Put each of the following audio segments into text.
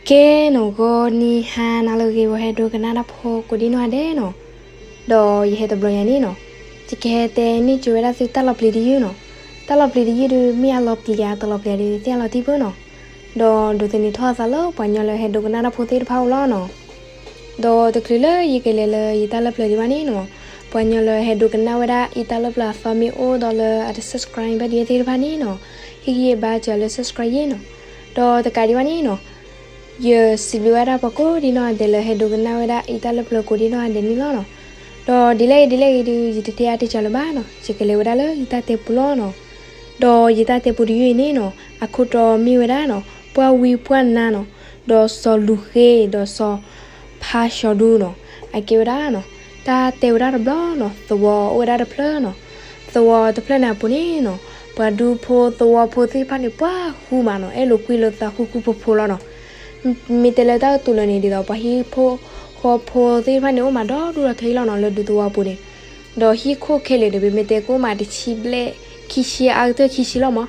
ကဲနီၤ ဂီၤနံၤဟါနၤလၢအဂ့ၤ ပှၤဟဲဒိကနၣ်တၢ်ဖိကိးဒံနီၢ်ဂၤဒဲးနီၤ, ဒီးယဟဲတဘျီညါန့ၣ်နီၤ, ယကဟဲတဲန့ၢ်ကၠိဝဲဒၣ်သုတၢ်လီၤပျံၤတယုၢ်နီၤ. တၢ်လီၤပျံၤတယုၢ်ဒုး မ့ၢ်အလီၤပျံၤဧါ တလီၤပျံၤဧါဒုး သ့ၣ်ညါလီၤတံၢ်ဖိနီၤ. ဒီးဒိးသန့ၤထီၣ်အသးလၢပှၤကညီလၢဟဲဒိကနၣ်တၢ်ဖိသ့ၣ်တဖၣ်အိၣ်လီၤနီၤ. ဒီးတချုးလၢယကလဲၤလၢယတၢ်လၢပျၢၤဒံးဘၣ်န့ၣ်နီၤ, ပှၤကညီလၢဟဲဒိကနၣ်ဝဲဒၣ်အံၤတၢ်လၢပျၢၤအသီမ့ၢ်အိၣ်ဒီးလၢအတ subscribe ဘၣ်ဒံးသ့ၣ်တဖၣ်န့ၣ်နီၤ, ဟ့ၣ်ဂံၢ်ဘါစၢၤလၢ subscribe ယ့ၣ်နီၤ. ဒီးတကးဒံးဘၣ်န့ၣ်နီၤ, ယစံးဘျုးဝဲဒၣ်ပှၤကိးဒံနီၢ်ဂၤဒဲးလၢဟဲဒိကနၣ်ဝဲဒၣ်အံၤတၢ်လၢပျၢၤကိးဒံနီၢ်ဂၤဒဲးန့ၣ်လီၤနီၤ. ဒီးဒ်လဲၣ်ဂ့ၤဒ်လဲၣ်ဂ့ၤဒုး ယတတဲအါတဲစှၤလၢၤဘၣ်နီၤ, ယကလဲၤဝဲဒၣ်လၢယတၢ်တဲပူၤလီၤနီၤ. ဒီးယတၢ်တဲပူၤတယုၢ်အံၤန့ၣ်နီၤ, အခိၣ်တီမ့ၢ်ဝဲဒၣ်နီၤ, ပှၢ်ဝံပှၢ်နါနီၤ, ဒီးစီၤလူၤဃ့ ဒီးစီၤဖါၡီၤဒူနီၤ, အကဲဝဲဒၣ်နီၤ, တၢ်တဲဝဲဒၣ်တဘျီနီၤ, သဝီအိၣ်ဝဲဒၣ်တဖျၢၣ်နီၤ. သဝီတဖျၢၣ်န့ၣ်အပူၤန့ၣ်နီၤ, ပှၤဒူဖိသဝီဖိသ့ၣ်တဖၣ်န့ၣ် ပှၢ်ဃူမးနီၤ, အဲၣ်လိာ်ကွံလိာ်သးဃူဃူဖိးဖိးလီၤနီၤ. မ့ၢ်တဲလၢတၢ်ကတိၤလၢာ်န့ၣ် ဒ်သိးပှၤဟံၣ်ဖိဃီဖိသ့ၣ်တဖၣ်န့ၣ် အိၣ်မးဒီဒူၣ်ဒီထၢအံၤလီၤနီၤ, လၢဒူသဝီပူၤန့ၣ်. ဒီးဟံၣ်ခိၣ်ခဲလၢာ်န့ၣ် ပမ့ၢ်တဲကအိၣ်မးတဆံဘျဲၣ် ခံဆံအါကတၢၢ်ခံဆံလီၤမး.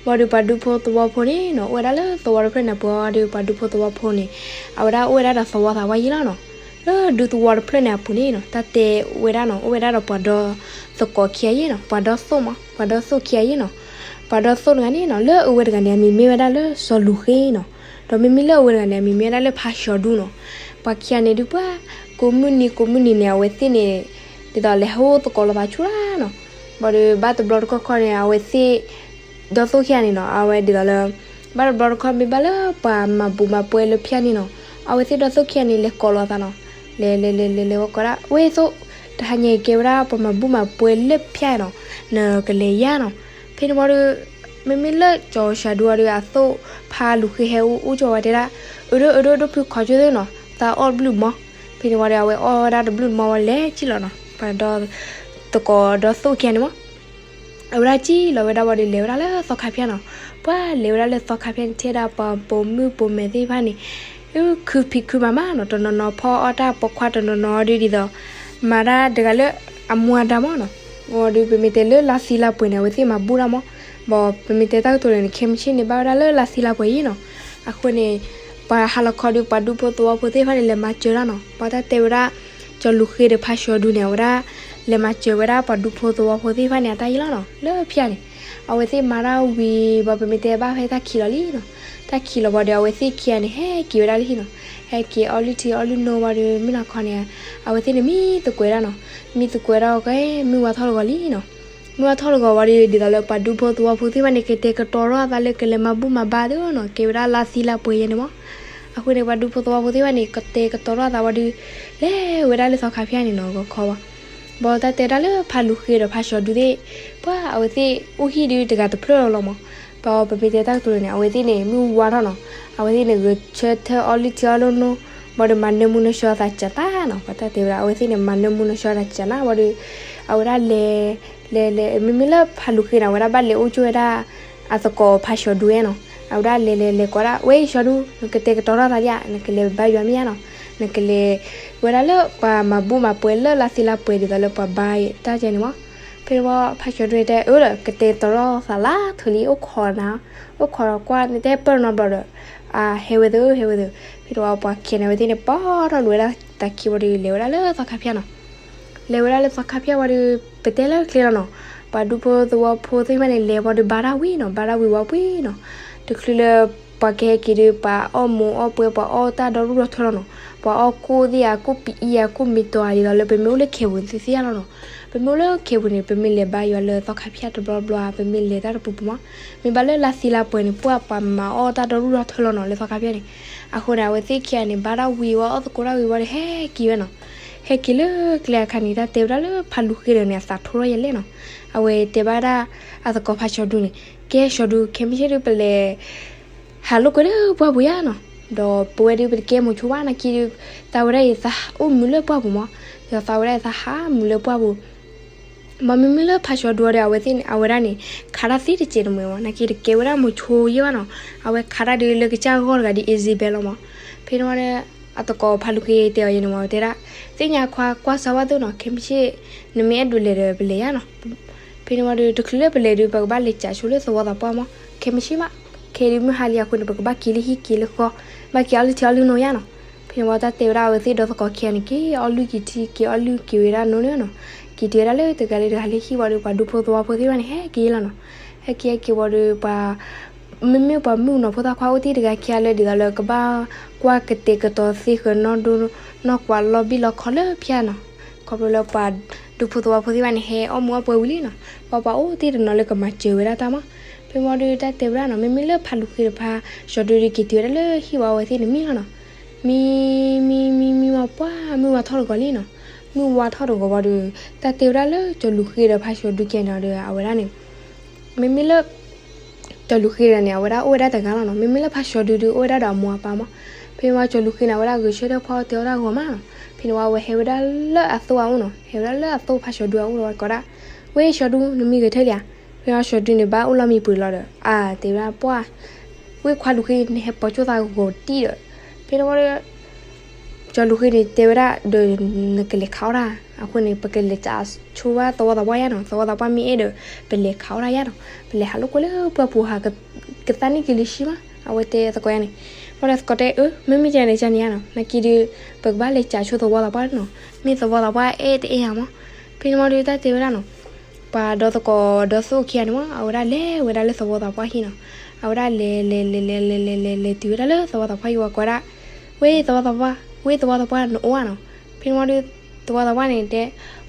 ဘၣ်ဒီးပှၤဒူဖိသဝီဖိန့ၣ်နီၤ, အိၣ်ဝဲဒၣ်လၢသဝီတဖျၢၣ်န့ၣ်အပူၤဒီး ပှၤဒူဖိသဝီဖိန့ၣ် အဝဲဒၣ်အိၣ်ဝဲဒၣ်ဒီးသဝီသးဝါယံလီၤနီၤ. လၢဒူသဝီတဖျၢၣ်န့ၣ်အပူၤန့ၣ်နီၤ, တၢ်တဲဝဲဒၣ်နီၤ, အိၣ်ဝဲဒၣ်ဒီးပှၤဒီသကိးခံဂၤယ့ၣ်နီၤ, ပှၤဒီသိၣ်မး, ပှၤဒီသိၣ်ခံဂၤယ့ၣ်နီၤ. ပှၤဒီသိၣ်တဂၤန့ၣ်နီၤ, လၢအဝဲတဂၤန့ၣ် အမံၤမ့ၢ်ဝဲဒၣ်လၢစီၤလူၤဃ့နီၤ. ဒီးမ့မ့ၢ်လၢအဝဲတဂၤန့ၣ် အမံၤမ့ၢ်ဝဲဒၣ်လၢဖါၡီၤဒူနီၤ. ပှၤခံဂၤန့ၣ်ဒုးပှၢ် ကိးမုၢ်နံၤကိးမုၢ်နံၤန့ၣ် အဝဲသ့ၣ်န့ၣ် ဒ်သိးလဲၤဟဲအိၣ်သကိးလိာ်သးဆူၣ်လၢ်နီၤ. ဘၣ်ဒီးဘၣ်တဘျီတခီၣ်ခီၣ်န့ၣ် အဝဲသ့ၣ် ဒီသိၣ်ခံဂၤန့ၣ်နီၤ, အဝဲဒ်သိးလၢ ဘၣ်တဘျီတခီၣ်မ့ၢ်ဘၣ်လၢပှၤမၤဘူၣ်မၤပှဲၤလၢဖၠၣ်န့ၣ်နီၤ, အဝဲသ့ၣ်ဒီသိၣ်ခံဂၤန့ၣ် လဲၤကိးလိာ်သးနီၤ. လဲၤလဲၤလဲၤလဲၤလဲၤဝဲကိးဒၣ် ဝဲသိၣ်, တဟါညါအံၤကဲဝဲဒၣ်ပှၤမၤဘူၣ်မၤပှဲၤလၢဖၠၣ်နီၤ, နကလဲၤယါနီၤ. ဖဲန့ၣ်ဝံၤဒီး မ့မ့ၢ်လၢစီၤဖါၡီၤဒူဝံၤဒီး အသိၣ်ဖါလူၤဃ့ဟဲအိၣ် အိၣ်ကၠီဝဲတဲဒၣ်, အၢ ဒိၣ်အၢ ဒိၣ် ဒိၣ်ဖုခီကၠိသ့ၣ်နီၤ, သးအီၣ်တဘျုးမီၤ. ဖဲန့ၣ်ဝံၤဒီး အဝဲအီၣ်ဝဲဒၣ်တဘျုးမီၤဝံၤ လဲၤကံၣ်လီၤနီၤ, ပှၤဒီသကိးဒီသိၣ်ခံဂၤန့ၣ်မး. အဝဲဒၣ်ကံၣ်လီၤဝဲဒၣ်ဝံၤဒီး လဲၤဝဲဒၣ်လၢသီခါဖၠၣ်နီၤ. ပှၢ်လဲၤဝဲဒၣ်လၢသီခါဖၠၣ်န့ၣ် ထဲဒၣ်ပှၤပိာ်မုၣ်ပိာ်မဲာ်သ့ၣ်တဖၣ်န့ၣ် ခုဖံးခုမၤမးနီၤ, တနီၤနီၤဖီအီၣ်တၢ်ပိာ်ခွါ တနီၤနီၤဒုးဒ်သိး မၤတၢ်တဂၤလၢအမူအဒါမးနီၤ. ဝံၤဒီးပမ့ၢ်တဲလၢလါသံလါပှဲၤန့ၣ် အဝဲသ့ၣ်မၤဘူၣ်တၢ်မး. ဘၣ်ပမ့ၢ်တဲတၢ်ကတိၤလၢာ်န့ၣ် ခဲမုၢ်ဆ့ၣ်န့ၣ် ဘၣ်ဝဲဒၣ်လၢလါသံလါပှဲၤယံနီၤ. အဃိန့ၣ် ပှၤဟါလီၤခီဒီး ပှၤဒူဖိသဝီဖိသ့ၣ်တဖၣ်န့ၣ် လဲၤမၤစၢၤတၢ်နီၤ. ပှၤတၢ်တဲဝဲဒၣ် စီၤလူၤဃ့ဒီးဖါၡီၤဒူန့ၣ် အဝဲဒၣ် လဲၤမၤစၢၤဝဲဒၣ်ပှၤဒူဖိသဝီဖိသ့ၣ်တဖၣ်န့ၣ် အတၢ်ယံလီၤနီၤ. လၢဖၠၣ်န့ၣ် အဝဲသ့ၣ်မၤတၢ်ဝံၤ ဘၣ်ပမ့ၢ်တဲဘၣ်ဖဲတၢ်ခံးလီၤလံနီၤ. တၢ်ခံးလီၤဝံၤဒီး အဝဲသ့ၣ်ခံဂၤန့ၣ် ဟဲက့ၤဝဲဒၣ်လၢဟံၣ်နီၤ. ဟဲက့ၤအီလုၢ်ထံအီလုၢ်နိဝံၤဒီး မုၢ်နၤခီန့ၣ် အဝဲသ့ၣ်န့ၣ်မံသကွဲးဒၣ်နီၤ. မံသကွဲးဒၣ်အီၤကဲ မုၢ်ဝါထီၣ်လီၤဂီၤလံနီၤ. မုၢ်ဝါထီၣ်လီၤဂီၤဝံၤဒီး ဒ်သိးလၢပှၤဒူဖိသဝီဖိသ့ၣ်တဖၣ်န့ၣ် ကတဲာ်ကတီၤထီၣ်အသးလၢကလဲၤမၤဘူၣ်မၤဘါသ့နီၤ. ကဲဝဲဒၣ်လါသံလါပှဲၤယဲန့ၣ်မး. အဃိန့ၣ် ပှၤဒူဖိသဝီဖိသ့ၣ်တဖၣ်န့ၣ် ကတဲာ်ကတီၤထီၣ်အသးဝံၤဒီး လဲၤဝဲဒၣ်လၢသီခါဖၠၣ်န့ၣ်နီၤ ဂီၤခီဝဲ ဘၣ်တၢ်တဲဒၣ်လၢဖါလူၤဃ့ဒီးဖါၡီၤဒူသ့ၣ် ပှၢ်အဝဲသ့ၣ်အိၣ်ဟံၣ်ဒုးတဂၤတဖျၢၣ်လီၤမး. ဘၣ်ပမ့ၢ်တဲတၢ်ကတိၤလၢာ်န့ၣ် အဝဲသ့ၣ်န့ၣ် မုၢ်ဝါထီၣ်နီၤ. အဝဲသ့ၣ်န့ၣ် ဂဲၤဆၢထၢၣ်အီလုၢ်ထံအီလုၢ်နိ ဘၣ်ဒီးမၤနၢမူနၢဆှီအသးကၢ်နးနီၤ. ပှၤတၢ်တဲဝဲဒၣ် အဝဲသ့ၣ်န့ၣ် မၤနၢမူနၢဆှီအသးကၢ်နးဝံၤဒီး အဝဲဒၣ်လဲၤ လဲၤလဲၤ မ့မ့ၢ်လၢဖါလူၤဃ့န့ၣ် အဝဲဒၣ်ဘၣ်လဲၤအိၣ်ကၠိဝဲဒၣ် အသကိးဖါၡီၤဒူဝဲနီၤ. အဝဲဒၣ်လဲၤလဲၤလဲၤကိးဒၣ် ဝဲၢ်ဖါၡီၤဒူ နကတဲာ်ကတီၤထီၣ်သးဒံးဧါ, နကလဲၤဘါယွၤမ့ၢ်ဧါနီၤ. နကလဲၤဝဲဒၣ်လၢပှၤမၤဘူၣ်မၤပှဲၤလၢလါသံလါပှဲၤဒ်သိးလၢပှၤဘါတၢ်ကဲန့ၣ်မး. ဖဲန့ၣ်ဝံၤ ဖါၡီၤဒူန့ၣ်တဲအၢဒီး ကတဲာ်ကတီၤထီၣ်သးလၢထူၣ်လံ အိၣ်ခိးနၤ အိၣ်ခိးကွၢ် နတဲပၢၢ်နီတဘျီဒီး အဟဲဝဲသ့ၣ် ဟဲဝဲသ့ၣ်. ဖဲန့ၣ်ဝံၤ ပှၤခံဂၤန့ၣ် အဝဲသ့ၣ်န့ၣ် ပိာ်ထီၣ်လိာ်ဝဲဒၣ်သးခံဝံၤဒီး လဲၤဝဲဒၣ်လၢသီခါဖၠၣ်နီၤ. လဲၤဝဲဒၣ်လၢသီခါဖၠၣ်ဝံၤဒီး ပတဲလၢကျဲလီၤနီၤ. ပှၤဒူဖိသဝီဖိသ့ၣ်တဖၣ်န့ၣ် လဲၤဝံၤဒီးဘါတၢ်ဝံၤနီၤ, ဘါတၢ်ဝံၤဝံၤပှဲၤနီၤ. တချုးလၢပှၤကဟဲက့ၤဒီး ပှၤအီၣ်မိၢ်အီၣ်ပှဲၤ ပှၤအီၣ်တၢ်ဒီဒူၣ်ဒီထၢလီၤနီၤ. ပှၤအီၣ်ကိၣ်သ့ၣ်ဧါ ကိၣ်ပံအံၤဧါ ကိၣ်မ့ၤတီၤဧါ ဒ်သိးလၢပမ့ၢ်အိၣ်လၢခဲပူၤန့ၣ် သုသ့ၣ်ညါလီၤနီၤ. ပမ့ၢ်အိၣ်လၢခဲပူၤန့ၣ် ပမ့ၢ်လဲၤဘါယွၤလၢသီခါဖၠၣ်တဘျီဘျီဧါ ပမ့ၢ်လဲၤတၢ်တပူၤပူၤမး. မ့ၢ်ဘၣ်လၢလါသံလါပှဲၤန့ၣ် ပှၢ်ပှၤမၤအီၣ်တၢ်ဒီဒူၣ်ဒီထၢလီၤနီၤ လၢသီခါဖၠၣ်န့ၣ်. အဃိန့ၣ် အဝဲသ့ၣ်ခံဂၤန့ၣ် ဘါတၢ်ဝံၤဝံၤ အီၣ်သကိးတၢ်ဝံၤဝံၤဒီး ဟဲက့ၤဝဲနီၤ. ဟဲက့ၤလၢကျဲအခါန့ၣ် တၢ်တဲဝဲဒၣ်လၢဖါလူၤဃ့ဒီးန့ၣ် အသးထီထီၣ်ယဲလဲၣ်နီၤ. အဝဲတဲဘၣ်ဒၣ်အသကိးဖါၡီၤဒူန့ၣ်, ကဲ ဖါၡီၤဒူ ခဲမုၢ်ဆ့ၣ်ဒုး ပလဲၤ ဟးလိာ်ကွဲလၢပှၢ်ပူၤယါနီၤ. ဒီးပဝဲဒုး ပတကဲမိၤဆိဘၣ် နာ်က့ဒုး သးဝဲဒၣ်အံၤသးအိၣ်မုာ်လၢပှၢ်ပူၤမး. ဒီးသးဝဲဒၣ်အံၤသးဟးမုာ်လၢပှၢ်ပူၤ ဘၣ်မ့မ့ၢ်လၢဖါၡီၤဒူအီၤဒီး အဝဲသ့ၣ်န့ၣ် အဝဲဒၣ်န့ၣ် ခးတၢ်သ့တစဲးတမှဲၤမး, နာ်က့တကဲဝဲဒၣ်မိၤဆိယဲၢ်ဘၣ်နီၤ. အဝဲခးတၢ်ဒုးလၢကစၢ်ဂီၢ်တဂၤဒ် Isabel လီၤမး. ဖဲန့ၣ်ဝံၤဒီး အသကိးဖါလူၤဃ့တဲအီၤယဲန့ၣ်မး တဲဒၣ် သ့ၣ်ညါခွါ ကွၢ်စၢၤဝဲသ့ၣ်နီၤ, ခဲမုၢ်ဆ့ၣ် နမ့ၢ်အဲၣ်ဒိးလဲၤဒီး ပလဲၤယါနီၤ. ဖဲန့ၣ်ဝံၤဒီး တချုးလၢပလဲၤဒုး ပကဘၣ်လဲၤစးဆိလၢသဝီသးပှၢ်မး. ခဲမုၢ်ဆ့ၣ်မး ခဲဒုးမုၢ်ဟါလံအဃိန့ၣ် ပကဘၣ်က့ၤလၢဟံၣ်က့ၤလၢဃီ ဘၣ်က့ၤအီလုၢ်ထံအီလုၢ်နိယါနီၤ. ဖဲန့ၣ်ဝံၤတၢ်တဲဝဲဒၣ်အဝဲသ့ၣ်ဒီသကိးခံဂၤန့ၣ် က့ၤအီလုၢ်က့ၤထံ က့ၤအီလုၢ်က့ၤဝဲဒၣ်နိန့ၣ်နီၤ. က့ၤတုၤဝဲဒၣ်လၢတဂၤလၢတဂၤလၢဟံၣ်ဝံၤဒီး ပှၤဒူဖိသဝီဖိသ့ၣ်တဖၣ်န့ၣ် ဟဲက့ၤလီၤနီၤ. ဟဲက့ၤဟဲက့ၤဝံၤဒီး ပှၤ မ့မ့ၢ်ပှၤမုၣ်ကနီၤဖိသၣ်ခွါအိၣ်တ့ၢ်တဂၤခံဂၤလၢဒ်သိးလၢကဘၣ်ကွၢ်ကတဲာ်ကတီၤသ့ဃၢၤနီၢ်ဒိ နီၢ်ကွၢ်လီၢ်ဘံၣ်လီၢ်ခီလၢဖၠၣ်နီၤ. ခီဖျိလၢပှၤဒူဖိသဝီဖိသ့ၣ်တဖၣ်န့ၣ် ဟဲအီၣ်မူအီၣ်ပှဲၤဝံၤလံနီၤ. ပှၤပှၤအိၣ်တ့ၢ်တနီၤလၢကမၤစၢၤဝဲဒၣ်တၢ်မး. ဖဲမ့ၢ်ဒီးတၢ်တဲဝဲဒၣ်နီၤ မ့မ့ၢ်လၢဖးလူၤဃ့ဒီးဖးစှီၤဒုဒီး က့ၤတုၤဝဲဒၣ်လၢဟံၣ်ဝံၤအဝဲသ့ၣ်န့ၣ်မံလီၤနီၤ. မံ မံ မံ မံဝံၤပှၢ် မုၢ်ဝါထီၣ်တဂီၤလံနီၤ. မုၢ်ဝါထီၣ်တဂီၤဝံၤဒီး တၢ်တဲဝဲဒၣ်လၢကၠီၤလူၤဃ့ဒီးဖးစှီၤဒုခံဂၤန့ၣ်ဒီး အဝဲဒၣ်န့ၣ် မ့မ့ၢ်လၢ ကၠီၤလူၤဃ့ဒီးန့ၣ် အဝဲဒၣ်အိၣ်ဝဲဒၣ်တဂၤလီၤနီၤ. မ့မ့ၢ်လၢဖးစှီၤဒုဒီး အိၣ်ဝဲဒၣ်ဒီးအမိၢ်အပၢ်မး. ဖဲမ့ၢ်ကၠီၤလူၤဃ့န့ၣ် အဝဲဒၣ်ဂဲၤဆၢထၢၣ်ဖီတဲအီၣ်တၢ်ဂီၤမးနီၤ. ဖဲန့ၣ်ဝံၤအဝဲဟဲဝဲဒၣ်လၢအသိအအိၣ်နီၤ. ဟဲဝဲဒၣ်လၢအသိဖးစှီၤဒုအအိၣ်ဒီးဝဲကိးဒၣ်, ဝဲစှီၤဒု နမံဂဲၤဆၢထၢၣ်လံဧါ. ဖဲမ့ၢ်စှီၤဒုန့ၣ် ဘၣ်အိၣ်လီၢ်မံပှဲၤလီၤဒီး အါ တဲဝဲဒၣ်ပှၢ် ဝ့ၢ်ခွါလူၤဃ့ နဟဲပိာ်ကၠိၣ်သးဂီၤတံၢ်ဒီး, ဖဲန့ၣ်ဝံၤဒီး ကၠီၤလူၤဃ့န့ၣ် တဲဝဲဒၣ်ဒီး နကလဲၤခးအီၣ်တၢ်, အဃိန့ၣ် ပကလဲၤကးဆိဝဲသဝီသးပှၢ်ယါနီၤ, သဝီသးပှၢ်မ့ၢ်အဲၣ်ဒီး ပလဲၤခးအီၣ်တၢ်ယါနီၤ, ပလဲၤဟးလိာ်ကွဲလၢပှၢ်ပူၤဟး ကသးနံၣ်က့ၤလၢဆံမး, အဝဲတဲသကိးယါန့ၣ်, ဘၣ်ဒီးသကိးတဲ အၢ မ့မ့ၢ်ကန့ၣ်ကန့ၣ်ယါနီၤ, နာ်က့ဒီး ပကဘၣ်လဲၤကးဆိသဝီသးပှၢ်နီၤ, မ့ၢ်သဝီသးပှၢ်အဲၣ်တအဲၣ်ဧါမး, ဖဲန့ၣ်ဝံၤဒီးတၢ်တဲဝဲဒၣ်နီၤ ပှၤဒီသကိးဒီသိၣ်ခံဂၤန့ၣ်မး အဝဲဒၣ်လဲၤဝဲဒၣ်လၢသဝီသးပှၢ်ဟံၣ်နီၤ, အဝဲဒၣ်လဲၤလဲၤလဲၤလဲၤလဲၤလဲၤလဲၤလဲၤ တုၤဝဲဒၣ်လၢသဝီသးပှၢ်ဟံၣ်ဝံၤကိးဒၣ်, ဝ့ၢ်သဝီသးပှၢ်, ဝ့ၢ်သဝီသးပှၢ်နအိၣ်ဧါနီၤ, ဖဲန့ၣ်ဝံၤဒီး သဝီသးပှၢ်န့ၣ်တဲ,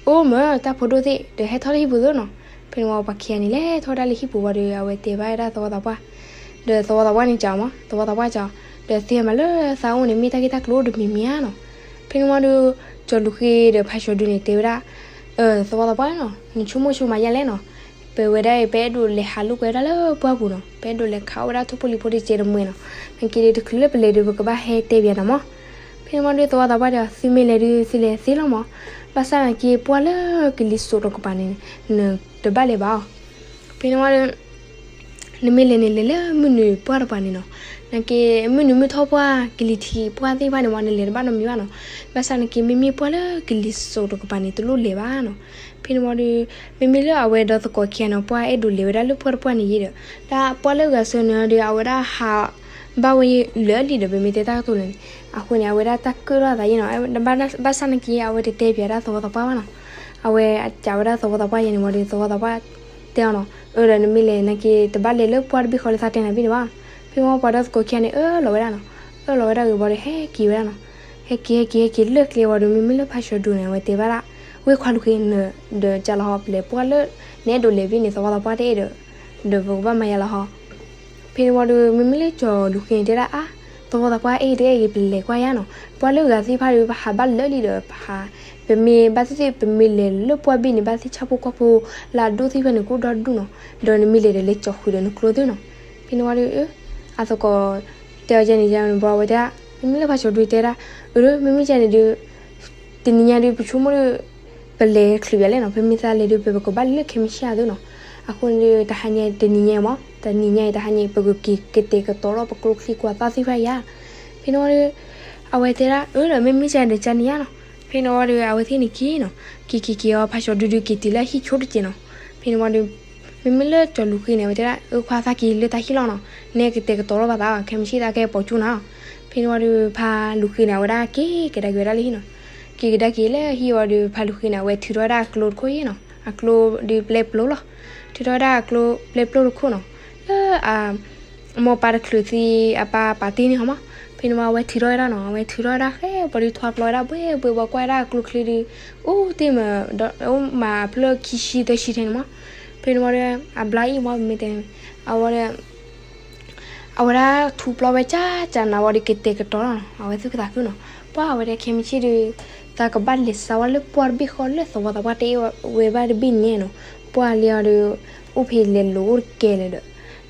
အိၣ်မ့ၢ်တၢ်ဖိဒိၣ်သ့ၣ် ဒီးဟဲထီၣ်လၢဟံၣ်ပူၤသ့နီၤ, ဖဲန့ၣ်ဝံၤပှၤခံဂၤန့ၣ် လဲၤထီၣ်ဝဲဒၣ်လၢဟံၣ်ပူၤဝံၤဒီး အဝဲတဲဘၣ်ဝဲဒၣ်သဝီသးပှၢ်, ဒီးသဝီသးပှၢ်န့ၣ်ကးမး သဝီသးပှၢ်ကး, ဒီးသ့ၣ်ညါမးလၢသးအိၣ်န့ၣ် မ့ၢ်တၢ်ဂ့ၢ်တၢ်ကျိၤအိၣ်တမံၤမံၤဧါနီၤ, ဖဲန့ၣ်ဝံၤဒီး ကၠီၤလူၤဃ့ဒီးဖးစှီၤဒုန့ၣ် တဲဝဲဒၣ်, သဝီသးပှၢ်နီၤ နဆိကမိၣ်ဆိကမးယါလဲၣ်နီၤ, ပဝဲဒၣ်အံၤ ပအဲၣ်ဒိးလဲၤဟးလိာ်ကွဲဒၣ်လၢပှၢ်ပူၤနီၤ, ပအဲၣ်ဒိးလဲၤခးအီၣ်ဝဲဒၣ်ထိၣ်ဖိလံၤဖိတကဲးတမှဲၤနီၤ, နာ်က့ဒီးတချုးလၢပလဲၤဒီး ပကဘၣ်ဟဲတဲပၠးနၤမး, ဖဲန့ၣ်ဝံၤဒီးသဝီသးပှၢ်ဒီး သုမ့ၢ်လဲၤဒုး သုလဲၤသ့လီၤမး, ဘၣ်ဆၣ်နာ်က့ပှၢ်လၢကလံၤစိးတကပၤန့ၣ် နတဘၣ်လဲၤဘၣ်အီၤ, ဖဲန့ၣ်ဝံၤဒီး နမ့ၢ်လဲၤန့ၣ် လဲၤလၢမုၢ်နုာ်ပှၢ်တပၤန့ၣ်နီၤ, နာ်က့မုၢ်နုာ်မုၢ်ထီၣ်ပှၢ် ကလံၤထံးပှၢ်သ့ၣ်တဖၣ်န့ၣ်ဝံၤ နလဲၤတဘၣ်နီတမံၤဘၣ်နီၤ, ဘၣ်ဆၣ်နာ်က့မ့မ့ၢ်ပှၢ်လၢကလံၤစိးတကပၤန့ၣ် တလိၣ်လဲၤဘၣ်နီၤ, ဖဲန့ၣ်ဝံၤဒီး မ့မ့ၢ်လၢအဝဲဒီသကိးခံဂၤန့ၣ် ပှၢ်အဲၣ်ဒိးလဲၤဝဲဒၣ်လၢပှၢ်တပှၢ်န့ၣ်ယဲဒီး တၢ်ပှၢ်လၢဂၤဆၢန့ၣ်ဒီး အဝဲဒၣ်ဟးဘၣ်ဝဲလၢအလံၤဒီး ပမ့ၢ်တဲတၢ်ကတိၤလဲၣ်န့ၣ်, အဃိန့ၣ် အဝဲဒၣ်တၢ်ကၢၣ်ထီၣ်အသးယဲနီၤ, ဘၣ်ဆၣ်နာ်က့ အဝဲတတဲပၠးဒၣ်သဝီသးပှၢ်ဘၣ်နီၤ, အဝဲကးဝဲဒၣ်သဝီသးပှၢ်ယဲန့ၣ်ဝံၤဒီး သဝီသးပှၢ်တဲအီၤနီၤ, အၢဒီးနမ့ၢ်လဲၤနာ်က့ တဘၣ်လဲၤလၢပှၢ်တဘ့ၣ်ဃီလၢသးတဲနၤဘ့ၣ်န့ၣ်ဘၣ်, ဖဲမ့ၢ်ပှၤဒီသကိးခံဂၤန့ၣ် အၢၣ်လီၤဝဲဒၣ်နီၤ, အၢၣ်လီၤဝဲဒၣ်ဂ့ၤဝံၤဒီး ဟဲက့ၤဝဲဒၣ်နီၤ, ဟဲက့ၤ ဟဲက့ၤ ဟဲက့ၤလၢကျဲဝံၤဒီး မ့မ့ၢ်လၢဖးစှီၤဒုန့ၣ် အဝဲတဲဘၣ်ဒၣ်, ဝ့ၢ်ခွါလူၤဃ့ ဒီးကးလီၤဟီ ပလဲၤပှၢ်လၢ နအဲၣ်ဒိးလဲၤဘ့ၣ်န့ၣ် သဝီသးပှၢ်တအဲၣ်ဒီး ဒီးပကဘၣ်မၤယါလီၤဟီ ဖဲန့ၣ်ဝံၤဒီး မ့မ့ၢ်လၢကၠီၤလူၤဃ့န့ၣ်တဲဒၣ်အါ, သဝီသးပှၢ်အဲၣ်တအဲၣ်ဂ့ၤ ပလဲၤကွၢ်ယါနီၤ, ပှၢ်လၢဂၤသ့ၣ်တဖၣ်ဒီး ပဟးဘၣ်လၢလံဒီး ပဟး, ပမ့ၢ်ဘၣ်သ့ၣ်သ့ၣ် ပမ့ၢ်လဲၤလၢပှၢ်ဘ့ၣ်န့ၣ် ဘၣ်သ့ၣ်ဆၣ်ဖိကီၢ်ဖိ လၢအဒိၣ်သ့ၣ်တဖၣ်န့ၣ် ကအိၣ်ဒီဒူၣ်နီၤ, ဒီးနမ့ၢ်လဲၤဒီးလဲၤကၠီၤဃုာ်ဒီးနကျိသ့ၣ်နီၤ, ဖဲန့ၣ်ဝံၤဒီး အသကိး တဲအီၤယဲန့ၣ်ယဲန့ၣ် ဘၣ်ဝဲတဲဒၣ်, မ့မ့ၢ်လၢဖးစှီၤဒုတဲဒၣ်, အၢ မ့မ့ၢ်ယဲန့ၣ်ဒီး တနံၤညါဒီး ပဆိကမိၣ်ဒီး ပလဲၤချုးယၤလဲၣ်နီၤ, ပမ့ၢ်သးလဲၤဒီး ပကဘၣ်လဲၤလၢခဲမုၢ်ဆ့ၣ်အသိးနီၤ, အဃိန့ၣ်ဒီး တဟါညါတနံၤညါမး တနံၤညါအံၤ တဟါညါအံၤ ပကက့ၤကတဲာ်ကတီၤထီၣ်ပကျိချံကွၢ်သးသ့ၣ်တဖၣ်ယါ, ဖဲန့ၣ်ဝံၤဒီး အဝဲတဲဒၣ် အၢ ဒီးမ့မ့ၢ်ယဲန့ၣ်ဒီး ကန့ၣ်ယါနီၤ, ဖဲန့ၣ်ဝံၤဒီး အဝဲသ့ၣ်န့ၣ်က့ၤနီၤ, က့ၤက့ၤက့ၤအီၤ ဖးစှီၤဒုဒီးက့ၤတုၤလၢဟံၣ်ဆိတစဲးနီၤ, ဖဲန့ၣ်ဝံၤဒီး မ့မ့ၢ်လၢကၠီၤလူၤဃ့န့ၣ် အဝဲတဲဒၣ် အၢ ခွါသးက့ၤလၢတၢ်ဟံၣ်လီၤနီၤ, နဲကတဲာ်ကတီၤထီၣ်ဘၣ်သး ခဲမုၢ်ဆ့ၣ်သးကဲပိာ်ကၠိနၤ, ဖဲန့ၣ်ဝံၤဒီး ဖးလူၤဃ့န့ၣ် အဝဲဒၣ်က့ၤကဒါက့ၤဝဲဒၣ်လၢဟံၣ်နီၤ, က့ၤကဒါက့ၤလၢဟံၣ်ဝံၤဒီး ဖးလူၤဃ့န့ၣ် အဝဲထုးထီၣ်ဝဲဒၣ်အကျိတခိၣ်ယဲနီၤ, အကျိဒီးပျဲပျိလီၤ, ထုးထီၣ်ဝဲဒၣ်အကျိပျဲပျိတခိၣ်နီၤ, လၢအ မိၢ်ပၢ်တချုးသံ အပၢ်ပာ်တ့ၢ်န့ၢ်ဟီမး, ဖဲန့ၣ်ဝံၤ အဝဲထုးထီၣ်ဝဲဒၣ်နီၤ, အဝဲထုးထီၣ်ဝဲဒၣ်ဃဲ ပှၤဒုးထွါပျီဝဲဒၣ်ဘှ့ဘှ့ ပှၤကွၢ်ဝဲဒၣ်အကျိချံဒီး အိၣ်တ့ၢ်မး ဒီးအိၣ်မးအဖျၢၣ်ခံဆံသၢဆံထဲန့ၣ်မး, ဖဲန့ၣ်ဝံၤဒီး အဘျါအံၤမး ပမ့ၢ်တဲ အဝဲဒီး အဝဲဒၣ်ထူပျီဝဲကၠၢ်ကၠၢ်နၤဝံၤဒီး ကတဲာ်ကတီၤလီၤနီၤ, အဝဲသူၣ်ကသးခုနီၤ, ပှၢ်အဝဲဒၣ်ခဲမုၢ်ဆ့ၣ်ဒီး သးကဘၣ်လဲၤစးဝဲလၢပှၢ်တဘ့ၣ်ဃီလၢသဝီသးပှၢ်တအဲၣ်ဝဲဘၣ်တဘ့ၣ်န့ၣ်နီၤ, ပှၢ်လံအီၤဒီး အိၣ်ဖဲလဲၤလိာ်အိၣ်တကဲလၢာ်ဒီး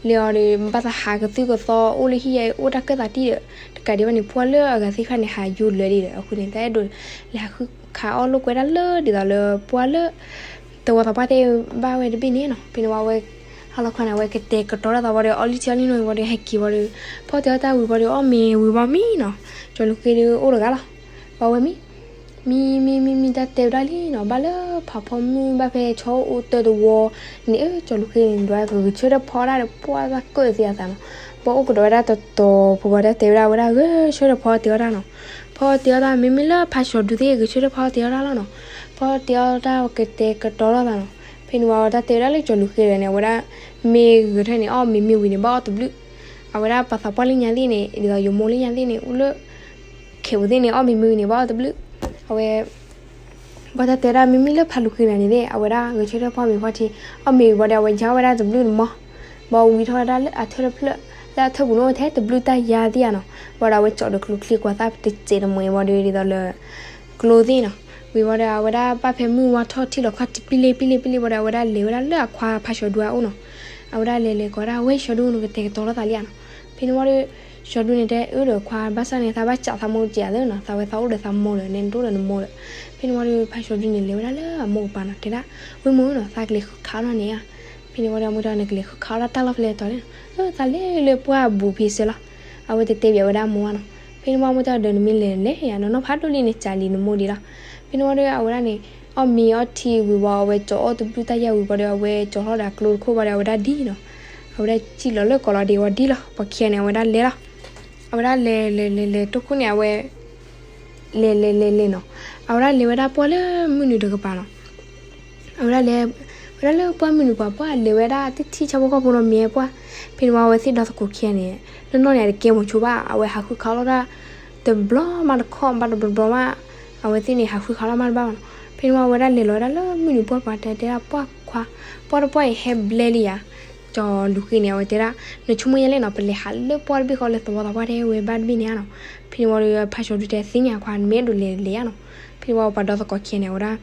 လံအီၤဒီး ဘၣ်သးဟးကသုၣ်ကသီအိၣ်လၢဟံၣ်ယဲ အိၣ်တၢ်ကၢၣ်သးတံၢ်ဒီး တကးဒံးဘၣ်န့ၣ် ပှၢ်လၢအဂၤသ့ၣ်တဖၣ်န့ၣ် ဟးယိလၢာ်ဒံးဒီး အဃိန့ၣ် တၢ်အဲၣ်ဒိးလဲၤဟးဃုခးအီၣ်လိာ်ကွဲဒၣ်လၢဒ်သိးလၢပှၢ်လၢ သဝီသးပှၢ်တအဲၣ်ဘၣ်ဝဲတဘ့ၣ်န့ၣ်နီၤ, ဖဲန့ၣ်ဝံၤအဝဲ ဟါလီၤခီန့ၣ် အဝဲကတဲာ်ကတီၤတၢ်သးဝံၤဒီး အီၣ်လုၢ်ထံအီလုၢ်နိဝံၤဒီး ဟဲက့ၤဝံၤဒီး ဖီၣ်တဲအီၣ်တၢ်ဝံၤဝံၤဒီး အီၣ်မ့ၤဝံၤဘၣ်မံနီၤ, ကၠီၤလူၤဃ့ဒီးအိၣ်တဂၤလီၤ, ပှၤဝဲမံ မံ မံ မံ မံ တၢ်တဲဝဲဒၣ်လံနီၤ, ဘၣ်လၢဖးဖီမုၢ်ဘၣ်ဖဲဆီအိၣ်တၢ်တဝီန့ၣ် အၢ ကၠီၤလူၤဃ့န့ၣ် ဒွးကဂုာ်ဆၢထၢၣ်ဖီဒၣ်ဒီး ပှၢ်ဘၣ်ကၢၣ်သ့အသးနီၤ, ပှၢ်အိၣ်ကဒီးဝဲဒၣ်တတီၤဖိဘၣ်ဒီး တဲဝဲဒၣ်ဝဲဒၣ်ဂဲၤဆၢထၢၣ်ဖီအီၣ်တ့ၤအီၣ်တၢ်နီၤ. ဖီအီၣ်တ့ၤအီၣ်တၢ် မ့မ့ၢ်လၢဖါဆှီၤဒူသ့ၣ် ဂဲၤဆၢထၢၣ်ဖီအီၣ်တ့ၤအီၣ်တၢ်လီၤနီၤ. ဖီအီၣ်တ့ၤအီၣ်တၢ်ကတဲာ်ကတီၤလိာ်သးနီၤ. ဖဲန့ၣ်ဝံၤတၢ်တဲဝဲဒၣ်လၢကၠီၤလူၤဃ့ဒီးန့ၣ် အဝဲဒၣ် မ့ၢ်ဂဲၤဆၢထၢၣ်န့ၣ် အီၣ်မ့ၤမ့ၢ်ဝံၤန့ၣ် ဘၣ်အီၣ်တဘျုး. အဝဲဒၣ်ပှၤသးပှၢ်လၢညါသ့ၣ်န့ၣ် ဒ်သိးယမိၢ်လၢညါသ့ၣ်န့ၣ် အိၣ်လၢ ခဲးပူၤသ့ၣ်န့ၣ် အီၣ်မ့ၤမ့ၢ်ဝံၤန့ၣ် ဘၣ်အီၣ်တဘျုး. အဝဲ ဘၣ်တၢ်တဲဒၣ် မ့မ့ၢ်လၢဖါလူၤဃ့နၤန့ၣ်သ့ၣ် အဝဲဒၣ်ဂဲၤဆၢထၢၣ်ဖီမ့ၤဖီထံ, အီၣ်မ့ၤဝံၤဘၣ်ဒီး အဝဲယါဝဲဒၣ်တဘျုးတမီၤ, ဘၣ်ဝံထီၣ်ဝဲဒၣ်လၢအထၢၣ်တဖျၢၣ်, လၢအထၢၣ်ပူၤန့ၣ်အိၣ်ထဲတဘျုးတၢ်ယါသ့ၣ်ဧါနီၤ. ဘၣ်ဒီးအဝဲကၠီၤဒီးကျိချံကွၢ်သၣ်တစဲးတမှဲၤဘၣ်ဒီး ဒ်သိးလၢ ကျိသ့ၣ်နီၤ. ဝံၤဘၣ်ဒီး အဝဲဒၣ်ဘၣ်ဖဲမုၢ်ဝါထီၣ်ထံၣ်လီၤခီၣ်တပံလ့ပံလ့ပံလ့ဘၣ်ဒီး အဝဲဒၣ်လဲၤဝဲဒၣ်လၢအခွါဖါဆှီၤဒူအအိၣ်နီၤ. အဝဲဒၣ်လဲၤလဲၤကိးဝဲဒၣ် ဝဲဆှီၤဒူ နကတဲာ်ကတီၤလိာ်သးလံဧါနီၤ. ဖဲန့ၣ်ဝံၤဒီး ဆှီၤဒူန့ၣ်တဲအၢဒီးခွါ ဘၣ်ဆၣ်န့ၣ် သးဘၣ်စးသးမိၢ်ကဲးဧါသ့နီၤ, သးဝဲသးအိၣ်ဒီးသးမိၢ်ဒီး နဲဒိၣ်ဒီးနမိၢ်ဒီး. ဖဲန့ၣ်ဝံၤဒီး ဖါဆှီၤဒူန့ၣ် လဲၤဝဲဒၣ်လၢအမိၢ်ကပၤနီၤ, တဲဒၣ် ဝ့ၢ်မိၢ်ဧၢနီၤ, သးကလဲၤဃုခးအီၣ်ထီၣ်န့ၣ်ဧါ. ဖဲန့ၣ်ဝံၤဒီး အမိၢ်တဲ နကလဲၤဃုခးအီၣ်ထီၣ်တၢ်လီၢ်ဖဲလဲၣ်တီၤလဲၣ်နီၤ. အၢ သးလဲၤလၢပှၢ်ဘူးဖဲဆၢလီၤ. အဝဲတတဲဘၣ်ဝဲဒၣ်အမိၢ်ဘၣ်နီၤ. ဖဲန့ၣ်ဝံၤအမိၢ်တဲဒီး နမ့ၢ်လဲၤလဲၤယါနီၤ, နီၢ်ဖးဒိၣ်လံန့ၣ် စးလံနမိၢ်ဒံးလီၤ. ဖဲန့ၣ်ဝံၤဒီး အဝဲဒၣ်န့ၣ် အီၣ်မ့ၤအီထံဝံၤဘၣ် အဝဲကၠီၤအီၣ်တဘျုးတၢ်ယါဝံၤဘၣ်ဒီး အဝဲကၠီၤထီၣ်ဒီးအကျိတခိၣ်ဘၣ်ဒီး အဝဲဒၣ်ဒ်နီၤ. အဝဲဒၣ်စံၣ်လီၤလၢကိးလီၤဒံးဝံၤဒ်လီၤ. ပှၤခံဂၤန့ၣ် အဝဲဒၣ်လဲၤလီၤ. အဝဲဒၣ်လဲၤလဲၤလဲၤလဲၤတိခိၣ်န့ၣ် အဝဲ လဲၤလဲၤလဲၤလဲၤနီၤ. အဝဲဒၣ်လဲၤဝဲဒၣ်ပှၢ်လၢမုၢ်နုာ်တကပၤနီၤ. အဝဲဒၣ်လဲၤဝဲဒၣ်လၢပှၢ်မုၢ်နုာ်ပှၤပှၢ် လဲၤဝဲဒၣ်တထံၣ်ဆၣ်ဖိကီၢ်ဖိနီတမံၤပှၢ်. ဖဲန့ၣ်ဝံၤအဝဲသ့ၣ်ဒီသကိးခံဂၤန့ၣ် နီၢ်နီၢ်န့ၣ် အတကဲမိၤဆိဘၣ်, အဝဲဟးဃုခးလီၤတၢ် တဘျီမးတခီဘၣ် တဘျီဘျီမး, အဝဲသ့ၣ်န့ၣ် ဟးဃုခးလီၤမးတဘၣ်ဘၣ်နီၤ. ဖဲန့ၣ်ဝံၤအဝဲဒၣ်လဲၤလီၤဝဲဒၣ်လၢမုၢ်နုာ်ပှၢ်ပှၤ တဲတဲဒၣ်ပှၢ်ခွါ, ပှၢ်တပှၢ်အံၤဟဲဘျဲလံယါ. ကၠီၤလူၤဃ့န့ၣ် အဝဲတဲဒၣ် နဆိကမိၣ်ယဲလဲၣ်နီၤ, ပလဲၤဟးလၢပှၢ်တဘ့ၣ်ဃီလၢသဝီသးပှၢ်ထဲဝဲဘၣ်တဘ့ၣ်န့ၣ်ဧါနီၤ. ဖဲန့ၣ်ဝံၤဒီး ဖါဆှီၤဒူတဲသ့ၣ်ညါခွါ နမ့ၢ်အဲၣ်ဒိးလဲၤလဲၤယါနီၤ. ဖဲန့ၣ်ဝံၤပှၤဒီသကိးခံဂၤန့ၣ် အဝဲဒၣ်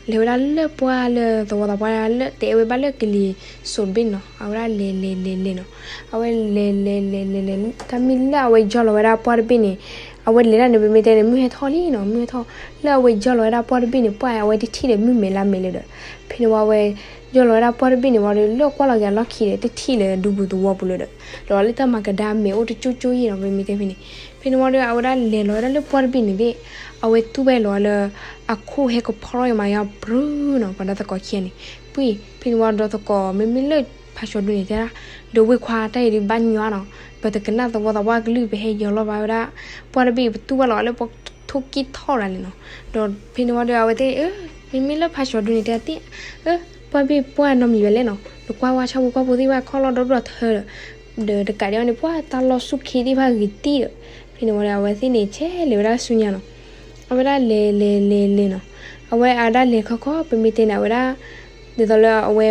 လဲၤဝဲဒၣ်လၢပှၢ်လၢသဝီသးပှၢ်လၢတအဲၣ်ဝဲဘၣ်လၢကလံၤစိးတဘ့ၣ်န့ၣ်နီၤ. အဝဲဒၣ်လဲၤလဲၤလဲၤလဲၤနီၤ. အဝဲလဲၤလဲၤလဲၤလဲၤလဲၤလဲၤ တၢ်မ့ၢ်လၢအဝဲယီၢ်လီၤဝဲဒၣ်ပှၢ်တဘ့ၣ်န့ၣ်, အဝဲလဲၤဒၣ်န့ၣ် ပမ့ၢ်တဲန့ၣ် မုၢ်ဟဲထီၣ်လံနီၤ, မုၢ်ဟဲထီၣ်. လၢအဝဲယီၢ်လီၤဝဲဒၣ်ပှၢ်တဘ့ၣ်န့ၣ် ပှၢ်အဝဲတထံၣ်ဒီးမုၢ်မဲာ်လါမဲာ်လၢၤဒီး, ဖဲန့ၣ်ဝံၤအဝဲ ယီၢ်လီၤဝဲဒၣ်ပှၢ်တဘ့ၣ်န့ၣ်ဝံၤဒီး လၢကွၢ်လီၤက့ၤအလီၢ်ခံဒီး တထံၣ်လၢဒူပူၤသဝီပူၤလၢၤဒီး, ဒီးလၢတၢ်မၤကဒါမဲာ်အိၣ်တကၠိကၠိယဲၢ်နီၤ ပမ့ၢ်တဲဖဲန့ၣ်. ဖဲန့ၣ်ဝံၤဒီး အဝဲဒၣ်လဲၤလီၤဝဲဒၣ်လၢပှၢ်တဘ့ၣ်န့ၣ်သ့ၣ်, အဝဲတူၢ်ဝဲလီၤလၢ အခိၣ်ဟဲကဖီထီၣ်အံၤမးယါ ပြူၤနီၤ, ပှၤဒီသကိးခံဂၤန့ၣ် ပှ့ၢ်. ဖဲန့ၣ်ဝံၤဒီသကိး မ့မ့ၢ်လၢဖါဆှီၤဒူန့ၣ်တဲဒၣ်, ဒီးဝ့ၢ်ခွါတၢ်အံၤဒုးဘၣ်ညီနီၤ, ပတကနၣ်သဝီသးပှၢ်ကလုၢ် ပဟဲယီၢ်လီၤဘၣ်ဝဲဒၣ် ပှၢ်တဘ့ၣ် ပတူၢ်ဘၣ်လီၤလၢပှၢ်ထိၣ်ကံၢ်ထီၣ်ဒၣ်လဲာ်နီၤ. ဒီးဖဲန့ၣ်ဝံၤဒီး အဝဲသ့ၣ် မ့မ့ၢ်လၢဖါဆှီၤဒူန့ၣ်တဲသ့ၣ်, ပှၢ်ဘ့ၣ်ပှၢ်နီတမံၤဘၣ်လဲၣ်နီၤ, နကွၢ်ဝဲဆၣ်ဖိကီၢ်ဖိသ့ၣ်တဖၣ်ခီၣ်လီၢ်ဒီဒူၣ်ဒီထၢဒီး, ဒီးတကးဒံးဘၣ်န့ၣ် ပှၢ်တၢ်လီၢ်ဆူၣ်ခ့သ့ၣ်တဖၣ်ဂ့ၤတံၢ်ဒီး, ဖဲန့ၣ်ဝံၤဒီး အဝဲသ့ၣ်န့ၣ် ဆဲးလဲၤဝဲဒၣ်ဆူညါနီၤ. အဝဲဒၣ်လဲၤလဲၤလဲၤလဲၤနီၤ, အဝဲအဒၣ်လဲၤခီခီ ပမ့ၢ်တဲန့ၣ် အဝဲဒၣ် ဒ်သိးလၢအဝဲ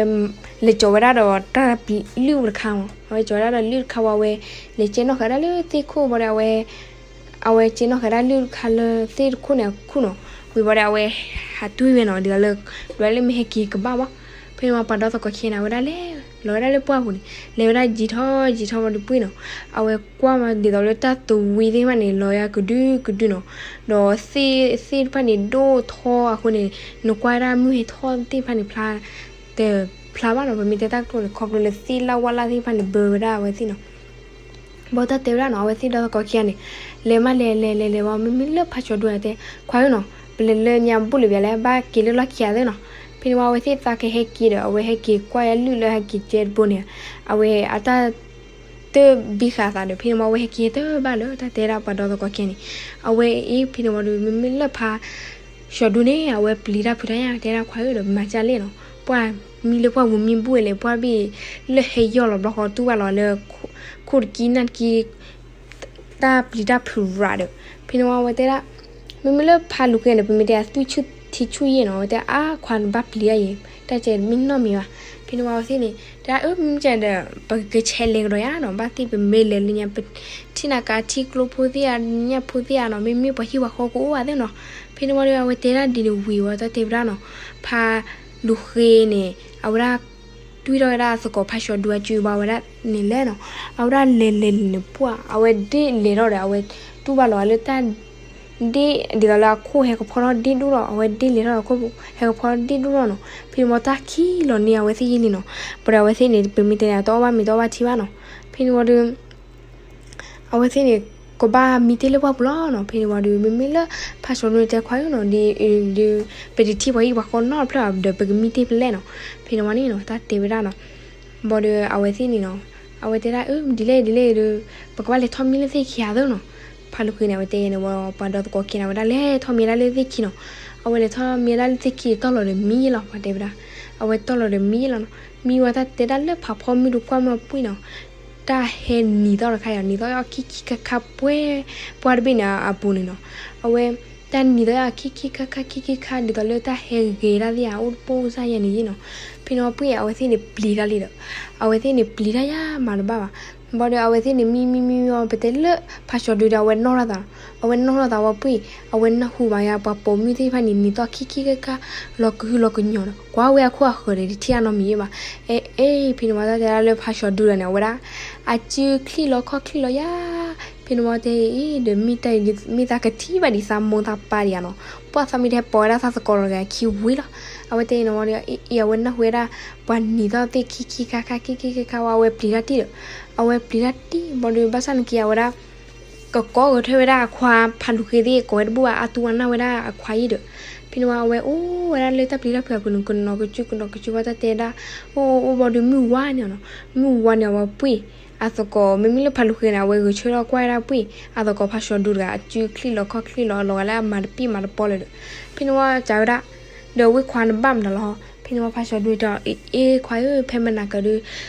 လဲၤကၠီၤဝဲဒၣ်ဒီးတၢ်ပျံၤလုၢ်တခါမး, အဝဲကၠီၤဝဲဒၣ်ဒီးလုၢ်တခါဝံၤ အဝဲ လဲၤကဲနီၣ်ဃာ်ဒၣ်လၢသ့ၣ်ခိၣ်ဘၣ်ဒီး အဝဲ အဝဲကဲနီၣ်ဃာ်ဒၣ်လုၢ်တခါလၢသ့ၣ်တခိၣ်န့ၣ်အခိၣ်နီၤ, ဝံၤဘၣ်ဒီး အဝဲဟးတွံၢ်ဝဲနီၤ, ဒ်သိးလၢ ဒွးလၢမ့ၢ်ဟဲက့ၤကဘၣ်ဘၣ်. ဖဲန့ၣ်ဝံၤပှၤဒီသကိးခံဂၤန့ၣ် အဝဲဒၣ်လဲၤ လီၤဝဲဒၣ်လၢပှၢ်ပူၤန့ၣ် လဲၤဝဲဒၣ်ယံာ်ထီၣ်ယံာ်ထီၣ်ဝံၤဒီးပှ့ၢ်နီၤ, အဝဲကွၢ်မးဒ်သိးလၢတၢ်သဝံသ့ၣ်တဖၣ်န့ၣ် လီၤယါကဒုကဒုနီၤ, ဒီးသ့ၣ်သ့ၣ်တဖၣ်န့ၣ် ဒိၣ်ထီအဃိန့ၣ် နကွၢ်ဒၣ်မုၢ်ဟဲထီၣ်သ့ၣ်တဖၣ်န့ၣ်ဖျါ တဖျါဘၣ်နီၤ, ပမ့ၢ်တဲတၢ်ကတိၤန့ၣ် ခီဖျိလၢသ့ၣ်လၢ်ဝါလၢ်သ့ၣ်တဖၣ်န့ၣ် ဘၢဝဲဒၣ်အဝဲသ့ၣ်နီၤ. ဘၣ်တၢ်တဲဝဲဒၣ်နီၤ, အဝဲသ့ၣ်ဒီသကိးခံဂၤန့ၣ် လဲၤမးလဲၤလဲၤလဲၤလဲၤဝံၤ မ့မ့ၢ်လၢဖါဆှီၤဒူန့ၣ်တဲ ခွါဧၢနီၤ, ပလဲၤလၢညါဘူၣ်လၢၤဘၣ်လဲၣ်, ဘၣ်က့ၤလၢလီၢ်ခံဂၤသ့ၣ်နီၤ. ဖဲန့ၣ်ဝံၤအဝဲသ့ၣ်သးကဟဲက့ၤဒီး အဝဲဟဲက့ၤကွၢ်ယါလုၢ်လၢဟဲက့ၤကဲတဘိန့ၣ်, အဝဲအတၢ် တဘံဃာ်သးဒီး ဖဲန့ၣ်ဝံၤအဝဲဟဲက့ၤတဘၣ်လၢတၢ်တဲဒၣ်ပှၤဒီသကိးခံဂၤန့ၣ်, အဝဲအံၤဖဲန့ၣ်ဝံၤဒီး မ့မ့ၢ်လၢဖါဆှီၤဒူန့ၣ် အဝဲပျံၤတၢ်ဖုးတၢ်ညၣ် တဲဒၣ်ခွါဧၢဒီး မၤကၢ်လဲၣ်နီၤ, ပှၢ်မံလၢပှၢ်ပူၤမံဘူၣ်ဝဲလဲၣ်, ပှၢ်တဘ့ၣ်လၢဟဲယီၢ်လီၤဘျီဃီ တူၢ်ဘၣ်လီၤလၢ ခိၣ်တကံနၢ်တကံ တၢ်ပျံၤတၢ်ဖုးရၤဒီး ဖဲန့ၣ်ဝံၤအဝဲတဲဒၣ် မ့မ့ၢ်လၢဖါလူၤဃ့န့ၣ် ပမ့ၢ်တဲအသွံၣ်ဆူၣ်ထံဆူၣ်ယဲၢ်နီၤ, အဝဲတဲအါခွါနဘၣ်ပျံၤတၢ်ယဲၢ် တၢ်ကဲမ့ၢ်နီတမံၤဘၣ်. ဖဲန့ၣ်ဝံၤအဝဲသ့ၣ်န့ၣ် တဲဒၣ်အၢ မ့မ့ၢ်ကဲဒီး ပကဆဲးလဲၤကဒီးယါနီၤ, ဘၣ်သ့ၣ်ပမ့ၢ်လဲၤလၢညါ ပထံၣ်နၤကးထံကျိဖိသ့ၣ်ဧါ ညၣ်ဖိသ့ၣ်ဧါနီၤ, မ့မ့ၢ်ပှၤဟံၣ်ပှၤဃီကအိၣ်ဘၣ်သ့ၣ်နီၤ. ဖဲန့ၣ်ဝံၤဒီး အဝဲတဲဒၣ်ဒ်န့ၣ်ဝံၤဝံၤ တၢ်တဲဝဲဒၣ်နီၤ, ဖါလူၤဃ့န့ၣ် အဝဲဒၣ် တွံၢ်ထီၣ်ဝဲဒၣ်သကိးဖါဆှီၤဒူအစုဘၣ်ဝဲဒၣ်န့ၣ်လဲၣ်နီၤ, အဝဲဒၣ်လဲၤလဲၤလဲၤန့ၣ်ပှၢ် အဝဲဒ့ၣ်လဲၤထီၣ်ဒီး အဝဲတူၢ်ဘၣ်လီၤလၢတၢ် ဒ့ၣ်ဒ်သိးလၢအခိၣ်ဟဲကဖီထီၣ်ဒ့ၣ်ဒိၣ်ထီၣ်, အဝဲဒ့ၣ်လဲၤထီၣ်ဒီးခိၣ်ဟဲကဖီထီၣ်ဒ့ၣ်ဒိၣ်ထီၣ်နီၤ. ဖဲန့ၣ်ဝံၤတၢ်ခံးလီၤန့ၢ်အဝဲသ့ၣ်ယဲၢ်လံနီၤ, ဘၣ်ဒီးအဝဲသ့ၣ်န့ၣ် ပမ့ၢ်တဲန့ၣ် တအီၣ်ဘၣ်မ့ၤတအီၣ်ဘၣ်ထံဘၣ်နီၤ. ဖဲန့ၣ်ဝံၤဒီး အဝဲသ့ၣ်န့ၣ် ကဘၣ်မံတ့ၢ်လၢပှၢ်ပူၤလီၤနီၤ. ဖဲန့ၣ်ဝံၤဒီး မ့မ့ၢ်လၢဖါဆှီၤဒူန့ၣ်တဲခွါဧၢနီၤ, ဒ် ဒ် ပတထံၣ်ပှၤဟံၣ်ပှၤဃီနီတဖျၢၣ်ဒီး ပကမံတ့ၢ်ဖဲလဲၣ်နီၤ. ဖဲန့ၣ်ဝံၤန့ၣ်နီၤ တၢ်တဲဝဲဒၣ်နီၤ, ဘၣ်ဒီးအဝဲသ့ၣ်န့ၣ်နီၤ အဝဲတဲဒၣ် အၢ ဒ်လဲၣ်ဒ်လဲၣ်ဒီး ပကဘၣ်လဲၤထီၣ်မံလၢသ့ၣ်ခံဂၤသ့နီၤ. ဖးလူၤဃ့န့ၣ် အဝဲတဲန့ၣ်ဝဲ ပှၤဒီသကိးခံန့ၣ် အဝဲဒၣ်လဲၤထီၣ်မံဒၣ်လၢသ့ၣ်ခံနီၤ. အဝဲလဲၤထီၣ်မံဒၣ်လၢသ့ၣ်ခံ တီၢ်လီၤဒီးမံလီၤ ပှၤတဲဝဲဒၣ်. အဝဲတီၢ်လီၤဒီးမံလီၤနီၤ. မံဝဲတၢ်တဲဒၣ်လၢဖးဖီမုၢ်ဒီးကွၢ်မ့ၢ်အပှ့ၢ်နီၤ တၢ်ဟဲနံၤသီၣ်တခါအံၤ နံၤသီၣ်အီၤခံခံခါခါပှဲၤ ပှၢ်တဘ့ၣ်န့ၣ်အပူၤန့ၣ်နီၤ. အဝဲ တၢ်နံၤသီၣ်အီၤခံခံခါခါခံခံခါ ဒ်သိးလၢတၢ်ဟဲဂဲၤတၢ်သ့ၣ်ဧါ အိၣ်တပိၢ်စၢ်ယဲၢ်န့ၣ်ယဲၢ်နီၤ. ဖဲန့ၣ်ဝဲပှ့ၢ် အဝဲသ့ၣ်န့ၣ်ပျံၤတၢ်လံဒီး အဝဲသ့ၣ်န့ၣ်ပျံၤတၢ်ယါမၤတဘၣ်ဘၣ်. ဘၣ်ဒီးအဝဲသ့ၣ်န့ၣ်မံမံမံဝဲ ပတဲလၢဖးစီၤဒုဒီး အဝဲနီၢ်ထီၣ်သးနီၤ. အဝဲနီၢ်ထီၣ်သးဝဲပှ့ၢ် အဝဲနၢ်ဟူဘၣ်ယါ ပှၤပိာ်မုၣ်သ့ၣ်တဖၣ်န့ၣ် နံၤသီၣ်ခံခံခါခါ လီၤကဟုလီၤကညီၤဒီး ကွၢ်ဝဲအခိၣ်အဃၢၤဒီး တထံၣ်အနီတမံၤဘၣ်. အဲ အဲ ဖဲန့ၣ်ဝဲတၢ်တဲဒၣ်လၢဖးစီၤဒုဒီးန့ၣ် အဝဲဒၣ် အစုချံၣ်လီၤခီၣ်ချံၣ်လီၤယါ. ဖဲန့ၣ်ဝဲတဲအံၤဒီး မ့ၢ်တၢ်အံၤဒ် မ့ၢ်သးကထံၣ်ဘၣ်ဒ်သးမိၢ်သးပၢ်ဒံးဧါနီၤ. ပှၢ်သးမ့ၢ်တဟဲပိာ်ဝဲဒၣ်သးသကိးလီၤတဂၤခံဝံၤလီၤ. အဝဲတဲအံၤန့ၣ်ဝဲဒီး အံၤ အဝဲနၢ်ဟူဝဲဒၣ် ပှၤနံၤသီၣ်သ့ၣ်ခံခံခါခါခံခံခါခါဝဲ အဝဲပျံၤတၢ်တံၢ်ဒီး အဝဲပျံၤတၢ်တံၢ်ဘၣ်ဒီး ဘၣ်ဆၣ်နာ်က့ အဝဲဒၣ် ကကိးဂဲၤထွဲဝဲဒၣ်အခွါဖးလူၤဃ့သ့ၣ် ကိးဝဲတဘူၣ်ဘၣ် အါတူၢ်ဝဲနၢ်ဝဲဒၣ်အခွါယဲၢ်ဒီး ဖဲန့ၣ်ဝဲအဝဲအိၣ်ဝဲဒၣ်လၢတၢ်ပျံၤတၢ်ဖုးအပူၤန့ၣ် ကနီၤကစူၣ်ကနီၤကစူၣ်ဝဲတၢ်တဲဒၣ် အိၣ်အိၣ်အိၣ်ဘၣ်ဒီးမုၢ်ဝါန့ၣ်နီၤ. မုၢ်ဝါန့ၣ် အဝဲပှ့ၢ် အသကိး မ့မ့ၢ်လၢဖးလူၤဃ့န့ၣ် အဝဲဂဲၤဆၢထၢၣ်ကွၢ်ဝဲဒၣ်ပှ့ၢ် အသကိးဖးစီၤဒုတဂၤ အစုချံၣ်လီၤခီၣ်ချံၣ်လီၤ လီၤဂာ်လၢအမၤတပံၢ်မၤတပီလၢၤဒီး ဖဲန့ၣ်ဝဲစံးဝဲဒၣ် ဒီးဝ့ၢ်ခွါနဘၣ်မတၤလီၤ. ဖဲန့ၣ်ဝဲဖးစီၤဒုတဲအီၤ အ့ အ့ ခွါဧၢ ဖဲမနၤကဒီး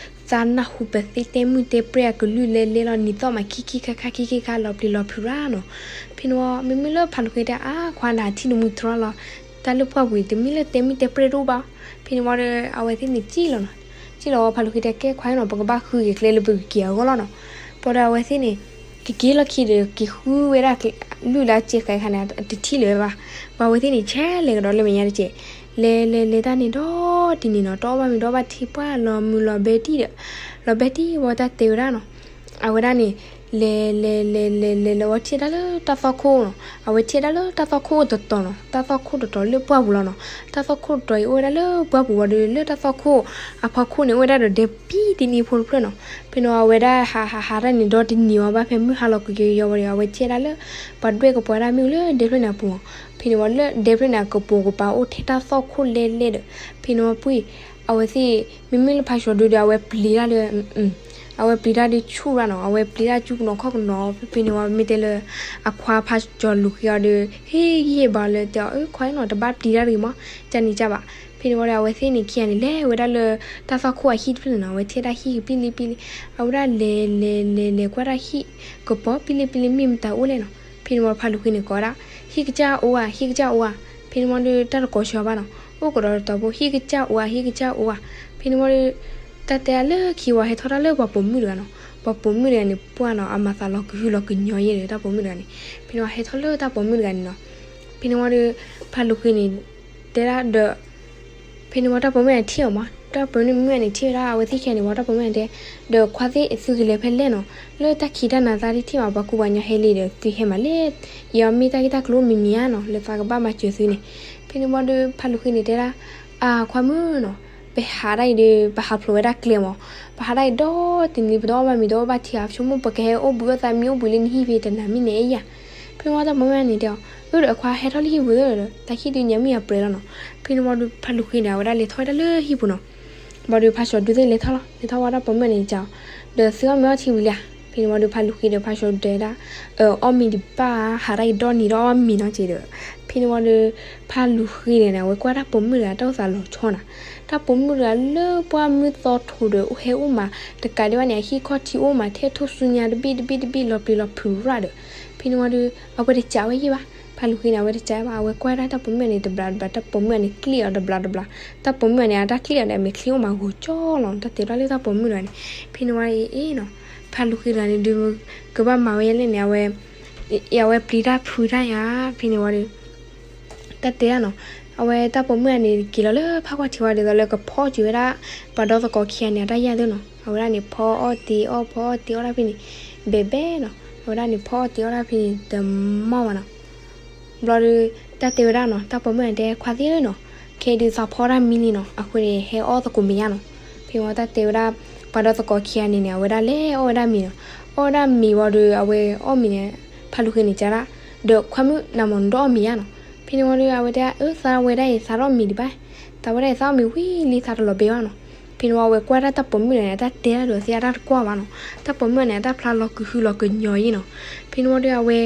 သးနၢ်ဟူပသ့ၣ်တဲမုၢ်တဲပြဲၢ်အကလုၢ်လဲလဲလီၤ နံၤသီၣ်မးခံခံခါခါခံခံခါ လီၤပျံၤလီၤဖုးရၣ်နီၤ. ဖဲန့ၣ်ဝဲ မ့မ့ၢ်လၢဖးလူၤဃ့တဲ အါ ခွါနၤထံၣ်နမူတြီလီၤ တၢ်လၢပှၢ်ပူၤ တမ့ၢ်လၢတဲမုၢ်တဲပြဲၢ်တအိၣ်ဘၣ်. ဖဲန့ၣ်ဝဲဒီး အဝဲသ့ၣ်န့ၣ်စံၣ်လီၤနီၤ. စံၣ်လီၤဝဲဖးလူၤဃ့တဲ ကဲခွါနီၤ ပကဘၣ်ဃုက့ၤကျဲလၢပကက့ၤအဂီၢ်လီၤနီၤ. ဘၣ်ဒီးအဝဲသ့ၣ်န့ၣ် ကက့ၤလီၢ်ခံဒီး က့ၤဃုဝဲဒၣ် လုၢ်လၢအစဲးဃဲၤခါန့ၣ် တထံၣ်လၢၤဝဲဘၣ်. ဘၣ်ဝဲသ့ၣ်န့ၣ် ဆဲးလဲၤကဒီးလၢမဲာ်ညါတစဲး လဲၤလဲၤလဲၤတၢ်န့ၣ်ဒီတနံၤနီၤ တအီၣ်ဘၣ်မ့ၤဒီးဘၣ်ထံပှၢ်လီၤမုၢ်လီၤဘဲတံၢ်ဒီး လီၤဘဲတံၢ်ဝဲတၢ်တဲဝဲဒၣ်နီၤ. အဝဲဒၣ်န့ၣ် လဲၤလဲၤလဲၤလဲၤလဲၤလဲၤဝဲထံၣ်ဒၣ်လၢတၢ်သီၣ်ခိၣ်နီၤ. အဝဲထံၣ်ဒၣ်လၢတၢ်သီၣ်ခိၣ်တတီၤနီၤ တၢ်သီၣ်ခိၣ်တတီၤလၢပှၢ်ပူၤလီၤနီၤ. တၢ်သီၣ်ခိၣ်တတီၤအံၤအိၣ်ဝဲဒၣ်လၢပှၢ်ပူၤဝံၤဒီး လၢတၢ်သီၣ်ခိၣ်အဖီခိၣ်န့ၣ် အိၣ်ဝဲဒၣ်ဒီးဒဲပံတနံၤဖိတဖျၢၣ်နီၤ. ဖဲန့ၣ်ဝဲအဝဲဒၣ်ဟးဟးဟးတၢ်န့ၣ်ဒီတနံၤဝံၤဘၣ် ဖဲမုၢ်ဟါလီၤကယီကယီဝံၤဒီး အဝဲထံၣ်ဒၣ်လၢ ပှၤဒွဲၣ်ကပှဲၤဒၣ်မ့ၣ်အူလၢဒဲဖျၢၣ်န့ၣ်အပူၤ. ဖဲန့ၣ်ဝဲလၢဒဲဖျၢၣ်န့ၣ် အကပိာ်ကပၤအိၣ်ထဲတၢ်သီၣ်ခိၣ်လဲလဲဒီး ဖဲန့ၣ်ဝဲပှ့ၢ် အဝဲသ့ၣ် မ့မ့ၢ်လၢဖးစီၤဒုဒီး အဝဲပျံၤတၢ်လၢ အဝဲပျံၤတၢ်ဒီးဆူၣ်ရၣ်နီၤ အဝဲပျံၤတၢ်ဆူၣ်ကနီၤခီၣ်ကနီၤ. ဖဲန့ၣ်ဝဲမ့ၢ်တဲလၢ အခွါဖးစီၤလူၤဃ့အီၤဒီး ဟ့ၣ်ဂံၢ်ဟ့ၣ်ဘါလၢတဲအီၤ အၢ ခွါနီၤ တဘၣ်ပျံၤတၢ်တဂ့ၤမး ကန့ၣ်ကဘၣ်. ဖဲန့ၣ်ဝဲဒီး အဝဲသ့ၣ်န့ၣ်ခံဂၤန့ၣ် လဲၤဝဲဒၣ်လၢတၢ်သီၣ်ခိၣ်အဟံၣ်တဖျၢၣ်န့ၣ်နီၤ အဝဲထံၣ်ဒၣ်ဟံၣ်ကပံလံပံလံ အဝဲဒၣ်လဲၤလဲၤလဲၤလဲၤကွၢ်တၢ်ဟံၣ် ကပီၤပံလံပံလံ မ့ၢ်မတၤအိၣ်လဲၣ်နီၤ. ဖဲန့ၣ်ဝဲဖးလူၤဃ့န့ၣ်ကိးဝဲဒၣ် ဟံၣ်ကစၢ်အိၣ်ဧါ ဟံၣ်ကစၢ်အိၣ်ဧါ. ဖဲန့ၣ်ဝဲဒီး တၢ်တကိးဆၢဘၣ်နီၤ အိၣ်ကဒီးတတီၤဖိ ဟံၣ်ကစၢ်အိၣ်ဧါ ဟံၣ်ကစၢ်အိၣ်ဧါ. ဖဲန့ၣ်ဝဲဒီး တၢ်တဲဒၣ်လၢခံဝဲ ဟဲထီၣ်တၢ်လၢပှၤပိာ်မုၣ်တဂၤနီၤ. ပှၤပိာ်မုၣ်တဂၤန့ၣ် ပှၢ်နီၤ အမၤသးလီၤကဟုလီၤကညီၤယဲဒီး တၢ်ပိာ်မုၣ်တဂၤန့ၣ် ဖဲန့ၣ်ဝဲဟဲထီၣ်လၢတၢ်ပိာ်မုၣ်တဂၤန့ၣ်နီၤ. ဖဲန့ၣ်ဝဲဒီး ဖးလူၤဃ့န့ၣ် တဲဒၣ်ဒီး ဖဲန့ၣ်ဝဲတၢ်ပိာ်မုၣ်န့ၣ်ထံၣ်အီၤမး တၢ်ပိာ်မုၣ်န့ၣ်ထံၣ်ဝဲဒၣ် အဝဲသ့ၣ်ခံဂၤန့ၣ်ဝဲ တၢ်ပိာ်မုၣ်န့ၣ်တဲ ဒီးခွါသ့ၣ် သုကလဲၤဖဲလဲၣ်နီၤ လၢတၢ်ခံးတၢ်နၤသးဒ်ထံၣ်မး ပှၤကူပှၤညီဟဲလံဒီး သုဟဲမးလဲၣ် ယမ့ၢ်တၢ်ဂ့ၢ်တၢ်ကျိၤမံၤမံၤဧါနီၤ လၢသးကဘၣ်မၤစၢၤသုန့ၣ်. ဖဲန့ၣ်ဝဲဒီး ဖးလူၤဃ့န့ၣ်တဲဒၣ် အၢ ခွါမုၣ်နီၤ ပဟးဒၣ်အံၤဒီး ပဟးဖျိးဝဲဒၣ်ကျဲမး ပဟးဒၣ်အံၤဒီတနံၤ ပတအီၣ်ဘၣ်မ့ၤတအီၣ်ဘၣ်ထံဧါ ဆိကမိၣ်ပကဟဲအိၣ်ဘှံးအိၣ်သးမံအိၣ်ဘှံးလၢနဟံၣ်ဖဲတနၤမ့ၢ်န့ၣ်ယါ. ဖဲန့ၣ်ဝဲတၢ်ပိာ်မုၣ်န့ၣ်တဲအီၤ အၢ ဒီးအခွါဟဲထီၣ်လၢဟံၣ်ပူၤသၢဒီး တၢ်ဟံၣ်ဒုးညါမ့ၢ်အပြဲးလီၤနီၤ. ဖဲန့ၣ်ဝဲဒီး ဖးလူၤဃ့န့ၣ် အဝဲဒၣ်လဲၤထီၣ်ဝဲဒၣ်လၢဟံၣ်ပူၤနီၤ. ဘၣ်ဒီးဖးစီၤဒုသ့ၣ်လဲၤထီၣ်လီၤ လဲၤထီၣ်ဝဲတၢ်ပိာ်မုၣ်န့ၣ်စံးအီၤ ဒီးသုအီၣ်မ့ၤအီထံဝံၤလံဧါ. ဖဲန့ၣ်ဝဲဒီးဖးလူၤဃ့ဒီးဖးစီၤဒုတဲဒၣ် အၢ အီၣ်မ့ၤဒံးဘၣ် ဟးဒၣ်အံၤဒီနံၤဒီးအီၣ်မ့ၤနီၤက့ဒီး ဖဲန့ၣ်ဝဲဒီး ဖးလူၤဃ့န့ၣ် အဝဲကွၢ်တၢ်ပိာ်မုၣ်တဂၤတၢ်အိၣ်သးလီၤဆီနီၤ. တၢ်ပိာ်မုၣ်တဂၤလၢပှၢ်မုၢ်သီထိးဒီး အိၣ်ဟဲအိၣ်မးတကးဒံးဘၣ်န့ၣ် အဟံၣ်ခီၣ်ထံးအိၣ်မး ထဲထိၣ်ဆူညါတဘ့ၣ်တဘ့ၣ်တဘ့ၣ် လီၤပျံၤလီၤဖုးရၣ်ဒီး ဖဲန့ၣ်ဝဲဒီး အဝဲတစံးဝဲယဲၢ်ဘၣ်. ဖးလူၤဃ့န့ၣ် အဝဲတစံးဘၣ် အဝဲကွၢ်ဒၣ်တၢ်ပိာ်မုၣ်န့ၣ် တဘျီတဘျီ တၢ်ပိာ်မုၣ်န့ၣ် ကျ့ၣ်အီၤတဘျီတဘျီ တၢ်ပိာ်မုၣ်န့ၣ် အတၢ်ကျ့ၣ်အီၤဒီး အမဲာ်ချံအိၣ်မးဂိၤကၠီလီၤ တၢ်တဲဘၣ်လၢတၢ်ပိာ်မုၣ်တဂၤန့ၣ်. ဖဲန့ၣ်ဝဲအံၤနီၤ ဖးလူၤဃ့တဂၤန့ၣ်ဒုး ကဘၣ်မၤဝဲယဲၢ်လဲၣ်န့ၣ် အဝဲ အဝဲပျံၤတၢ်ဖုးတၢ်ယါ ဖဲန့ၣ်ဝဲဒီး တၢ်တဲဒၣ်နီၤ အဝဲတၢ်ပိာ်မုၣ်တဂၤန့ၣ် က့ၤလီၤလၢဖးကွၢ်ထံဝဲဒ်သိးလၢကဖီၣ်က့ၤဝဲဒၣ် ပှၤဒီသကိးခံဂၤန့ၣ် အတၢ်ယၢ်သ့နီၤ အဝဲဒၣ်န့ၣ် ဖီအီၣ်တ့ၤအီၣ် ဖီအီၣ်တ့ၤအီၣ်တၢ်ဖဲန့ၣ် ဘဲဘဲနီၤ အဝဲဒၣ်န့ၣ် ဖီအီၣ်တ့ၤအီၣ်တၢ်ဖဲန့ၣ် တမီၢ်ဘၣ်နီၤ. ဘျီဒီး တၢ်တဲဝဲဒၣ်နီၤ တၢ်ပိာ်မုၣ်တဂၤန့ၣ်တဲ ခွါသ့ၣ်ဧၢနီၤ ခဲအံၤဒုးသးဖီတၢ်မံလံနီၤ အဃိန့ၣ် ဟဲအီၣ်သကိးမ့ၤယါနီၤ. ဖဲန့ၣ်ဝဲတၢ်တဲဝဲဒၣ် ပှၤဒီသကိးခံဂၤန့ၣ်န့ၣ် အဝဲဒၣ်လဲၤအီၣ်ဝဲဒၣ်မ့ၤနီၤ. အီၣ်ဝဲဒၣ်မ့ၤဝံၤဒီး အဝဲအီၣ်မ့ၤန့ၣ် ဖးလူၤဃ့န့ၣ်ကးဒၣ် ဒီးခွါမုၣ်နမ့ၢ်နတအီၣ်မ့ၤယါနီၤ. ဖဲန့ၣ်ဝံၤဒီး အဝဲတဲ အၢ သးဝဲဒၣ်အံၤ သးတအီၣ်မ့ၤဒံးဘၣ်. သးဝဲဒၣ်အံၤ သးအီၣ်မ့ၤဝံၤလံ သးတလီၤဘဲဘၣ်နီၤ. ဖဲန့ၣ်ဝံၤအဝဲကွၢ်ဒၣ်တၢ်ပိာ်မုၣ်န့ၣ် အတၢ်တဲတၢ်ဒီးသ့ၣ်အတၢ်တကွၢ်ဘၣ်နီၤ. တၢ်ပိာ်မုၣ်န့ၣ် အတၢ်ဖျါလီၤကဟုလီၤကညီၤယဲနီၤ. ဖဲန့ၣ်ဝံၤဒီးအဝဲ,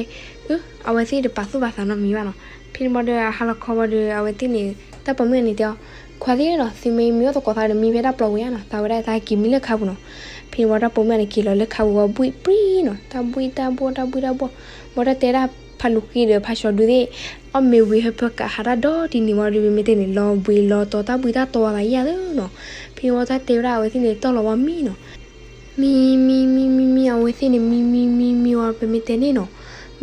အဝဲသ့ၣ်တပာ်သူၣ်ပာ်သးနီတမံၤဘၣ်နီၤ. ဖဲန့ၣ်ဝံၤဒီးအဟါလီၤခီဝံၤဒီး အဝဲသ့ၣ်န့ၣ် တၢ်ပိာ်မုၣ်န့ၣ်တဲအီၤ, ခွါသ့ၣ်နီၤ, သုမ့ၢ်မံအိၣ်သကိးသးဒီးမံဖဲတၢ်ပျီဝဲဧါနီၤ, သးဝဲဒၣ်သးက့ၤမံလၢခါပူၤနီၤ. ဖဲန့ၣ်ဝံၤတၢ်ပိာ်မုၣ်န့ၣ် က့ၤလီၤလၢခါပူၤဝံၤဘှံးပြံနီၤ, တၢ်ဘှံးတၢ်ဘှီၣ် တၢ်ဘှံးတၢ်ဘှီၣ်, ဝံၤဒီးတဲဒၣ်ဖါလူၤဃ့ဒီးဖါစီၤဒူသ့ၣ်, အီၣ်မ့ၤဝံၤဟၢဖၢကးဟးတၢ်ဒီတနံၤဝံၤဒီး မ့မ့ၢ်တဲန့ၣ် လီၤဘှံးလီၤတီၤတၢ်ဘှံးတၢ်တီၤဝဲသးယဲၢ်သနီၤ. ဖဲန့ၣ်ဝံၤတၢ်တဲဝဲဒၣ်အဝဲသ့ၣ်န့ၣ် တီၢ်လီၤဝံၤမံနီၤ. မံမံမံမံမံ အဝဲသ့ၣ်န့ၣ် မံမံမံမံဝံၤ ပမ့ၢ်တဲန့ၣ်နီၤ,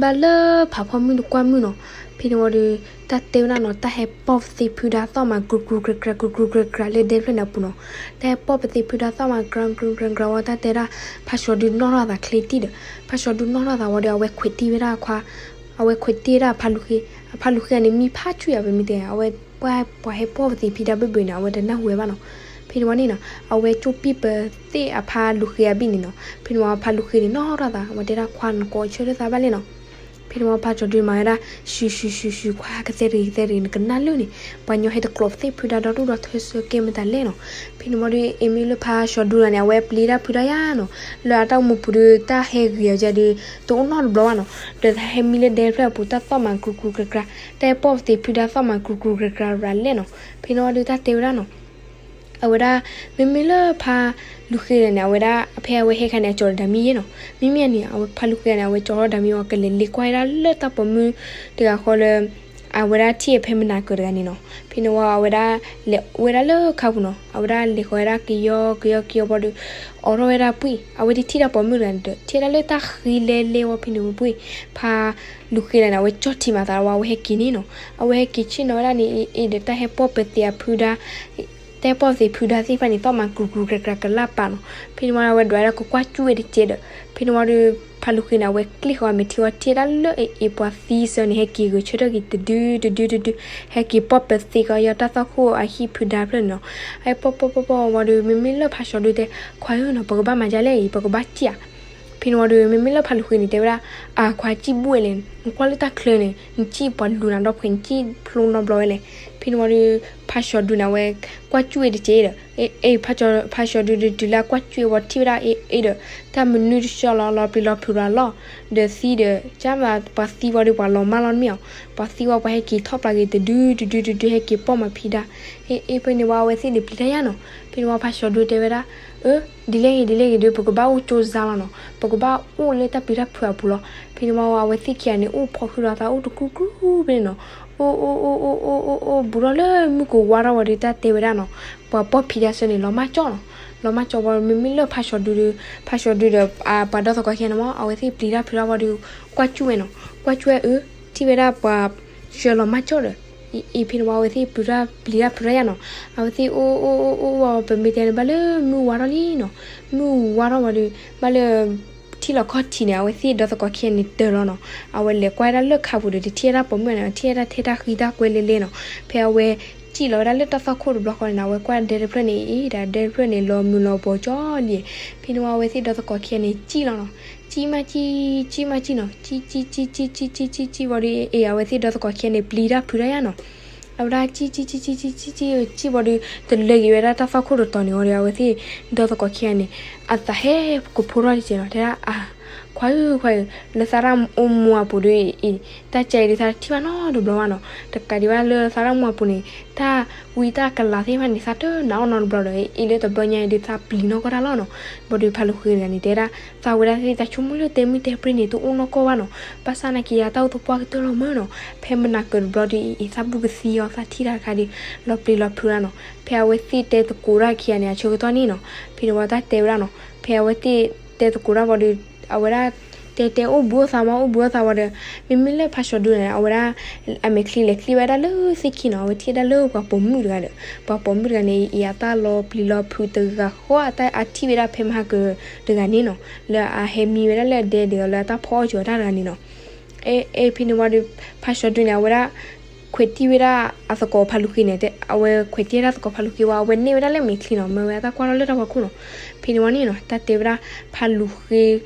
ဘၣ်လၢဖးဖီမုၢ်တကွၢ်မုၢ်နီၤ. ဖဲန့ၣ်ဝံၤဒီး တၢ်တဲဝဲဒၣ်နီၤ, တၢ်ဟဲပီၢ်ပသ့ဖုဒါသီၣ်မး ကြူကြူကြူကြူ ကြူကြူကြူကြူ လၢဒဲတဖျၢၣ်န့ၣ်အပူၤနီၤ. တၢ်ဟဲပီၢ်ပသ့ဖုဒါသီၣ်မး ကြူကြူကြူကြူဝံၤ တၢ်တဲဒၣ် ဖါစီၤဒူနီၣ်ထီၣ်သးချ့တံၢ်ဒီး ဖါစီၤဒူနီၣ်ထီၣ်သးဝံၤဒီး အဝဲခွဲးတံၢ်ဝဲဒၣ်ခွါ, အဝဲခွဲးတံၢ်ဝဲဒၣ်ဖါလူၤဃ့, အဖါလူၤဃ့န့ၣ် မံဖးဆူၣ်ယါ ပမ့ၢ်တဲ အဝဲပှၤဟဲပီၢ်ပသ့ဖုဒါဘၢၣ်ဘၢၣ်န့ၣ် အဝဲတနၢ်ဟူဝဲဘၣ်နီၤ. ဖဲန့ၣ်ဝံၤန့ၣ်နီၤ အဝဲကၠိပံၢ်ပသ့ၣ်အဖါလူၤဃ့အဘ့ၣ်န့ၣ်နီၤ. ဖဲန့ၣ်ဝံၤဖါလူၤဃ့န့ၣ်နီၣ်ထီၣ်သး အဝဲတဲဒၣ် ခွါနကိးဆၢထၢၣ်သးဘၣ်လဲၣ်နီၤ. ဖဲန့ၣ်ဝံၤဖါစီၤဒူမၤဝဲဒၣ် ရှူၤရှူၤရှူၤရှူၤ ခွါကသဲတဂ့ၤကသဲတဂ့ၤ နကနၣ်လၢာ်န့ၣ် ပှၤညီဟဲတကျိးပသ့ဖုဒါဒီဒူၣ်ဒီထၢဆၢကဲမတၤလဲၣ်နီၤ. ဖဲန့ၣ်ဝံၤဒီး အ့မ့ၢ်လၢဖါစီၤဒူတဂၤန့ၣ် အဝဲပျံၤတၢ်ဖုဒါယါနီၤ. လၢအတၢ်အိၣ်မူပူၤဒီး တၢ်ဟဲဂ့ၤအီၤကဒီး တအိၣ်နီတဘျီဘၣ်နီၤ. ဒီးတၢ်ဟဲမံလၢဒဲတဖျၢၣ်အပူၤ တၢ်သီၣ်မး ကြူကြူကြူကြူ, တၢ်ဟဲပီၢ်ပသ့ဖုဒါသီၣ်မး ကြူကြူကြူကြူရၤလဲၣ်နီၤ. ဖဲန့ၣ်ဝံၤဒီးတၢ်တဲဝဲဒၣ်နီၤ အဝဲဒၣ် မ့မ့ၢ်လၢဖါလူၤဃ့န့ၣ် အဝဲဒၣ် ဖဲအဝဲဟဲခါန့ၣ် အကၠီၤဒီးဒၤမံယဲနီၤ. မ့မ့ၢ်န့ၣ် အဝဲဖါလူၤဃ့န့ၣ် အဝဲကၠီၤထီၣ်ဒၤမံဝံၤ ကလဲၤလ့ကွၢ်ဝဲဒၣ်လၢတၢ်ပိာ်မုၣ်တဂၤဃီလၢ အဝဲဒၣ်ထံၣ်အဖဲမနၤကၢၤတဂၤန့ၣ်နီၤ. ဖဲန့ၣ်ဝံၤအဝဲဒၣ် လဲၤဝဲဒၣ်လၢခါပူၤနီၤ. အဝဲဒၣ်လဲၤဃီၤဝဲဒၣ်ကယီကယီကယီဘၣ်ဒီး အိးထီၣ်ဝဲဒၣ်ပှံၢ် အဝဲတထံၣ်တၢ်ပိာ်မုၣ်တဂၤန့ၣ်ဒီး ထံၣ်ဝဲဒၣ်လၢတၢ်ဃံလဲလဲဝံၤ ဖဲန့ၣ်ဝံၤပှံၢ် ဖါလူၤဃ့န့ၣ် အဝဲကၠီၣ်ထံမၤသးဝံၤ အဝဲဟဲက့ၤန့ၣ်နီၤ. အဝဲဟဲက့ၤဆ့ၣ်နီၤဝဲဒၣ်န့ၣ် အ့ၣ်ဒီးတၢ်ဟဲပီၢ်ပသ့အဖုဒါ တၢ်ဟဲပီၢ်ပသ့ဖုဒါသ့ၣ်တဖၣ်န့ၣ် သီၣ်မး ကြူကြူကြူကြူ ကလၢ်ပာ်နီၤ. ဖဲန့ၣ်ဝံၤအဝဲဒွးဝဲဒၣ်ကကွၢ်ကၠူၣ်ဝဲတကဲးဒီး ဖဲန့ၣ်ဝံၤဒီး ဖါလူၤဃ့န့ၣ် အဝဲကျ့ၣ်ဃီၤအမဲာ်ထံဝံၤ ထံၣ်ဝဲဒၣ်လၢအ့ၣ်ပှၤသံစၢၤန့ၣ် ဟဲက့ၤဂဲၤဆၢထၢၣ်က့ၤ တဒုတဒုတဒု ဟဲက့ၤပီၢ်ပသ့ကီးယီၤတၢ်သွၣ်ခိၣ်အဟံၣ်ဖုဒါဖျၢၣ်န့ၣ်နီၤ. အဝဲပီၢ်ပီၢ်ပီၢ်ပီၢ်ဝံၤဒီး မ့မ့ၢ်လၢဖါစီၤဒူတဲ ခွါဧၢနီၤ ပကဘၣ်မၤဒ်လဲၣ်အံၤ ပကဘၣ်စံၣ်ဧါ. ဖဲန့ၣ်ဝံၤဒီး မ့မ့ၢ်လၢဖါလူၤဃ့န့ၣ် တဲဝဲဒၣ် အါ ခွါစံၣ်ဘူၣ်ဝဲလဲၣ်, နကွၢ်လၢတၢ်ချၢန့ၣ် နစံၣ်ပှၤလူၤနၤဒီဖှဲး နစံၣ်ဖျိနီတဘျီဝဲလဲၣ်. ဖဲန့ၣ်ဝံၤဒီး ဖါစီၤဒူန့ၣ် အဝဲကွၢ်ကၠူၣ်ဝဲတကဲးဒီး အ့ၣ် ဖါစီၤဒူဒီးတုၤလၢအကွၢ်ကၠူၣ်ဝဲထံၣ်ဝဲဒၣ်အ့ၣ်ဒီး တၢ်မနုၤတဆှီလီၤ လီၤပျံၤလီၤဖုးရၤလီၤ. ဒီးသံဒီး ကၢ်မးပှၤသံဝံၤဒီးပှၤလီၤမၢ်လီၤမ့ၢ်ဧါ. ပှၤသံဝံၤပှၤဟဲက့ၤထီၣ်ပျၢ်က့ၤတဒုတဒုတဒု ဟဲက့ၤပီၢ်မၤဖံဒါ အ့ၣ် အ့ၣ် ဖဲန့ၣ်ဝံၤအဝဲသ့ၣ်န့ၣ်ပျံၤတၢ်ယါနီၤ. ဖဲန့ၣ်ဝံၤဖါစီၤဒူတဲဝဲဒၣ် အၢ ဒ်လဲၣ်ဂ့ၤ ဒ်လဲၣ်ဂ့ၤဒီး ပကဘၣ်အိၣ်ကၠိစါလီၤနီၤ. ပကဘၣ်အိၣ်လၢတၢ်ပျံၤတၢ်ဖုးအပူၤလီၤ. ဖဲန့ၣ်ဝံၤအဝဲသ့ၣ်ခံဂၤန့ၣ် အိၣ်ဖီၣ်ဃုာ်ဒီးသးအိၣ်တကူကူဖဲန့ၣ်နီၤ. အိၣ်အိၣ်အိၣ်အိၣ်အိၣ်အိၣ်အိၣ် ဘူးထီၣ်လၢမုၢ်ကဝါထီၣ်ဝံၤဒီး တၢ်တဲဝဲဒၣ်နီၤ ပှၤပီၢ်ဖံဒါဆၢန့ၣ် လီၤမၢ်ကၠီၣ်နီၤ. လီၤမၢ်ကၠီၣ်ဝံၤ မ့မ့ၢ်လၢဖါစီၤဒူဒီး ဖါစီၤဒူဒီး ပှၤဒီသကိးခံဂၤန့ၣ်မ့ၢ် အဝဲသ့ၣ်ပျံၤတၢ်ဖုးတၢ်ဝံၤဒီး ကွၢ်ကၠူၣ်ဝဲနီၤ. ကွၢ်ကၠူၣ်ဝဲအၢ ထံၣ်ဝဲဒၣ်ပှၤ ဆှၢလီၤမၢ်ကၠီၣ်ဒီး အ့ၣ် အ့ၣ် ဖဲန့ၣ်ဝံၤအဝဲသ့ၣ်ပျံၤတၢ်ပျံၤတၢ်ဖုးတၢ်ယါနီၤ. အဝဲသ့ၣ်အိၣ်အိၣ်အိၣ်အိၣ်ဝံၤ ပမ့ၢ်တဲန့ၣ် ဘၣ်လၢမုၢ်ဝါထီၣ်လံနီၤ. မုၢ်ဝါထီၣ်ဝံၤဒီး ဘၣ်လၢ ထံၣ်လီၤခီၣ်ထံးန့ၣ် အဝဲသ့ၣ်ဒီသကိးခံဂၤန့ၣ်တၢၤလီၤနီၤ. အဝဲလဲၤကွၢ်ဝဲဒၣ်လၢခါပူၤဒီး တထံၣ်ဝဲဒၣ်ပိာ်မုၣ်န့ၣ် ထံၣ်ဝဲဒၣ်ထဲတၢ်ဃံတၢ်ကွဲလဲလဲနီၤ. ဖဲအဝဲစံၣ်လီၤဝဲဒၣ်လၢတၢ်သွၣ်ခိၣ်တဘျီဃီန့ၣ် အဝဲကွၢ်ဒဲတဖျၢၣ်န့ၣ် အ့ၣ် ဒၣ်ဒဲတဖျၢၣ်န့ၣ် လီၤမုၢ်လီၤဘှီးကၠီလံ. ဖဲန့ၣ်ဝံၤအဝဲသ့ၣ်ဒီသကိးခံဂၤန့ၣ်စံၣ်လီၤနီၤ. စံၣ်မးစံၣ် စံၣ်မးစံၣ်နီၤ. စံၣ် စံၣ် စံၣ် စံၣ် စံၣ် စံၣ် စံၣ်ဝံၤဒီး အ့ၣ် အဝဲသ့ၣ်ဒီသကိးခံဂၤန့ၣ် ပျံၤတၢ်ဖုးတၢ်ယါနီၤ. အဝဲဒၣ်စံၣ် စံၣ် စံၣ် စံၣ် စံၣ် စံၣ် စံၣ်ဝံၤဒီး တလၢက့ၤဝဲဒၣ်တၢ်သွၣ်ခိၣ်တတီၤန့ၣ်ဝံၤဒီး အဝဲသ့ၣ်ဒီသကိးခံဂၤန့ၣ် အသးဟဲကဖိထီၣ်တကဲးနီၤ. တဲဒၣ် အါ ခွါဧၢ ခွါဧၢ လၢသးတၢ်အိၣ်မူအပူၤဒီး အ့ၣ် တၢ်ကဲအံၤဒီးသးတထံၣ်ဘၣ်နီတဘျီဘၣ်နီၤ. တကးဒံးဘၣ်လၢသးတၢ်အိၣ်မူအပူၤန့ၣ် တၢ်ဝံတၢ်ကလၤသ့ၣ်တဖၣ်န့ၣ် သးတနာ်အီၣ်နီတဘျီဒီး အ့ၣ် လၢတဘျီညါအံၤဒီးသးပျံၤနီၢ်ကီၢ်တၢ်လီၤနီၤ. ဘၣ်ဒီးဖါလူၤဃ့တဂၤန့ၣ် တဲဒၣ် သးဝဲဒၣ်သ့ၣ်တၢ်ဆိကမိၣ်လၢတဲမုၢ်တဲပြ့ၢ်န့ၣ် တအိၣ်နီၢ်ကီၢ်ဘၣ်နီၤ. ဘၣ်ဆၣ်နာ်က့ၤယၤတၢ်အိၣ်သပှၢ်ကတၢၢ်လီၤမၢ်နီၤ. ဖဲမနၤကၢၤတဘျီဒီး အ့ၣ် သးဘူၣ်ကသံအီၤ သးထံၣ်တၢ်တခါဒီး လီၤပျံၤလီၤဖုးတၢ်နီၤ. ဖဲအဝဲသ့ၣ်တဲသကိးတၢ်ခံဂၤန့ၣ် အဆၢကတီၢ်န့ၣ်နီၤ. ဖဲန့ၣ်ဝံၤတၢ်တဲဝဲဒၣ်နီၤ. ဖဲအဝဲသ့ၣ်တဲသကိးတၢ်ဝံၤဒီး အဝဲဒၣ် တဲတဲအိၣ်ဘှံးအိၣ်သါမး အိၣ်ဘှံးအိၣ်သါဝံၤဒီး မ့မ့ၢ်လၢဖါစီၤဒူန့ၣ် အဝဲဒၣ် အမဲာ်ချံလဲၤချံဝဲဒၣ်လၢသ့ၣ်ခံနီၤ. အဝဲထံၣ်ဝဲဒၣ်လၢပှၤပိာ်မုၣ်တဂၤဒီး ပှၤပိာ်မုၣ်တဂၤန့ၣ် အ့ၣ်အတၢ်လီၤပျံၤလီၤဖုးတဂၤဃီ အတၢ်အထံၣ်ဝဲဒၣ်ဖဲမဟါကၢၤတဂၤန့ၣ်နီၤ. လၢအဟဲမံဝဲဒၣ်လၢအဒဲဒုးအီၤလၢအတၢ်ဖီအီၣ်ကၠီၤတၢ်တဂၤန့ၣ်နီၤ. အ့ၣ် အ့ၣ် ဖဲန့ၣ်ဝံၤဒီး ဖါစီၤဒူန့ၣ် အဝဲဒၣ် ခွဲးတံၢ်ဝဲဒၣ်အသကိးဖါလူၤဃ့န့ၣ် အဝဲခွဲးတံၢ်ဝဲဒၣ်သကိးဖါလူၤဃ့ဝံၤ အဝဲနဲၣ်ဝဲဒၣ်လၢမဲာ်ချံနီၤ. မၢဝဲအတၢ်ကွၢ်ထီၣ်လၢတၢ်ဖီခိၣ်နီၤ. ဖဲန့ၣ်ဝံၤန့ၣ်နီၤ တၢ်တဲဝဲဒၣ်ဖါလူၤဃ့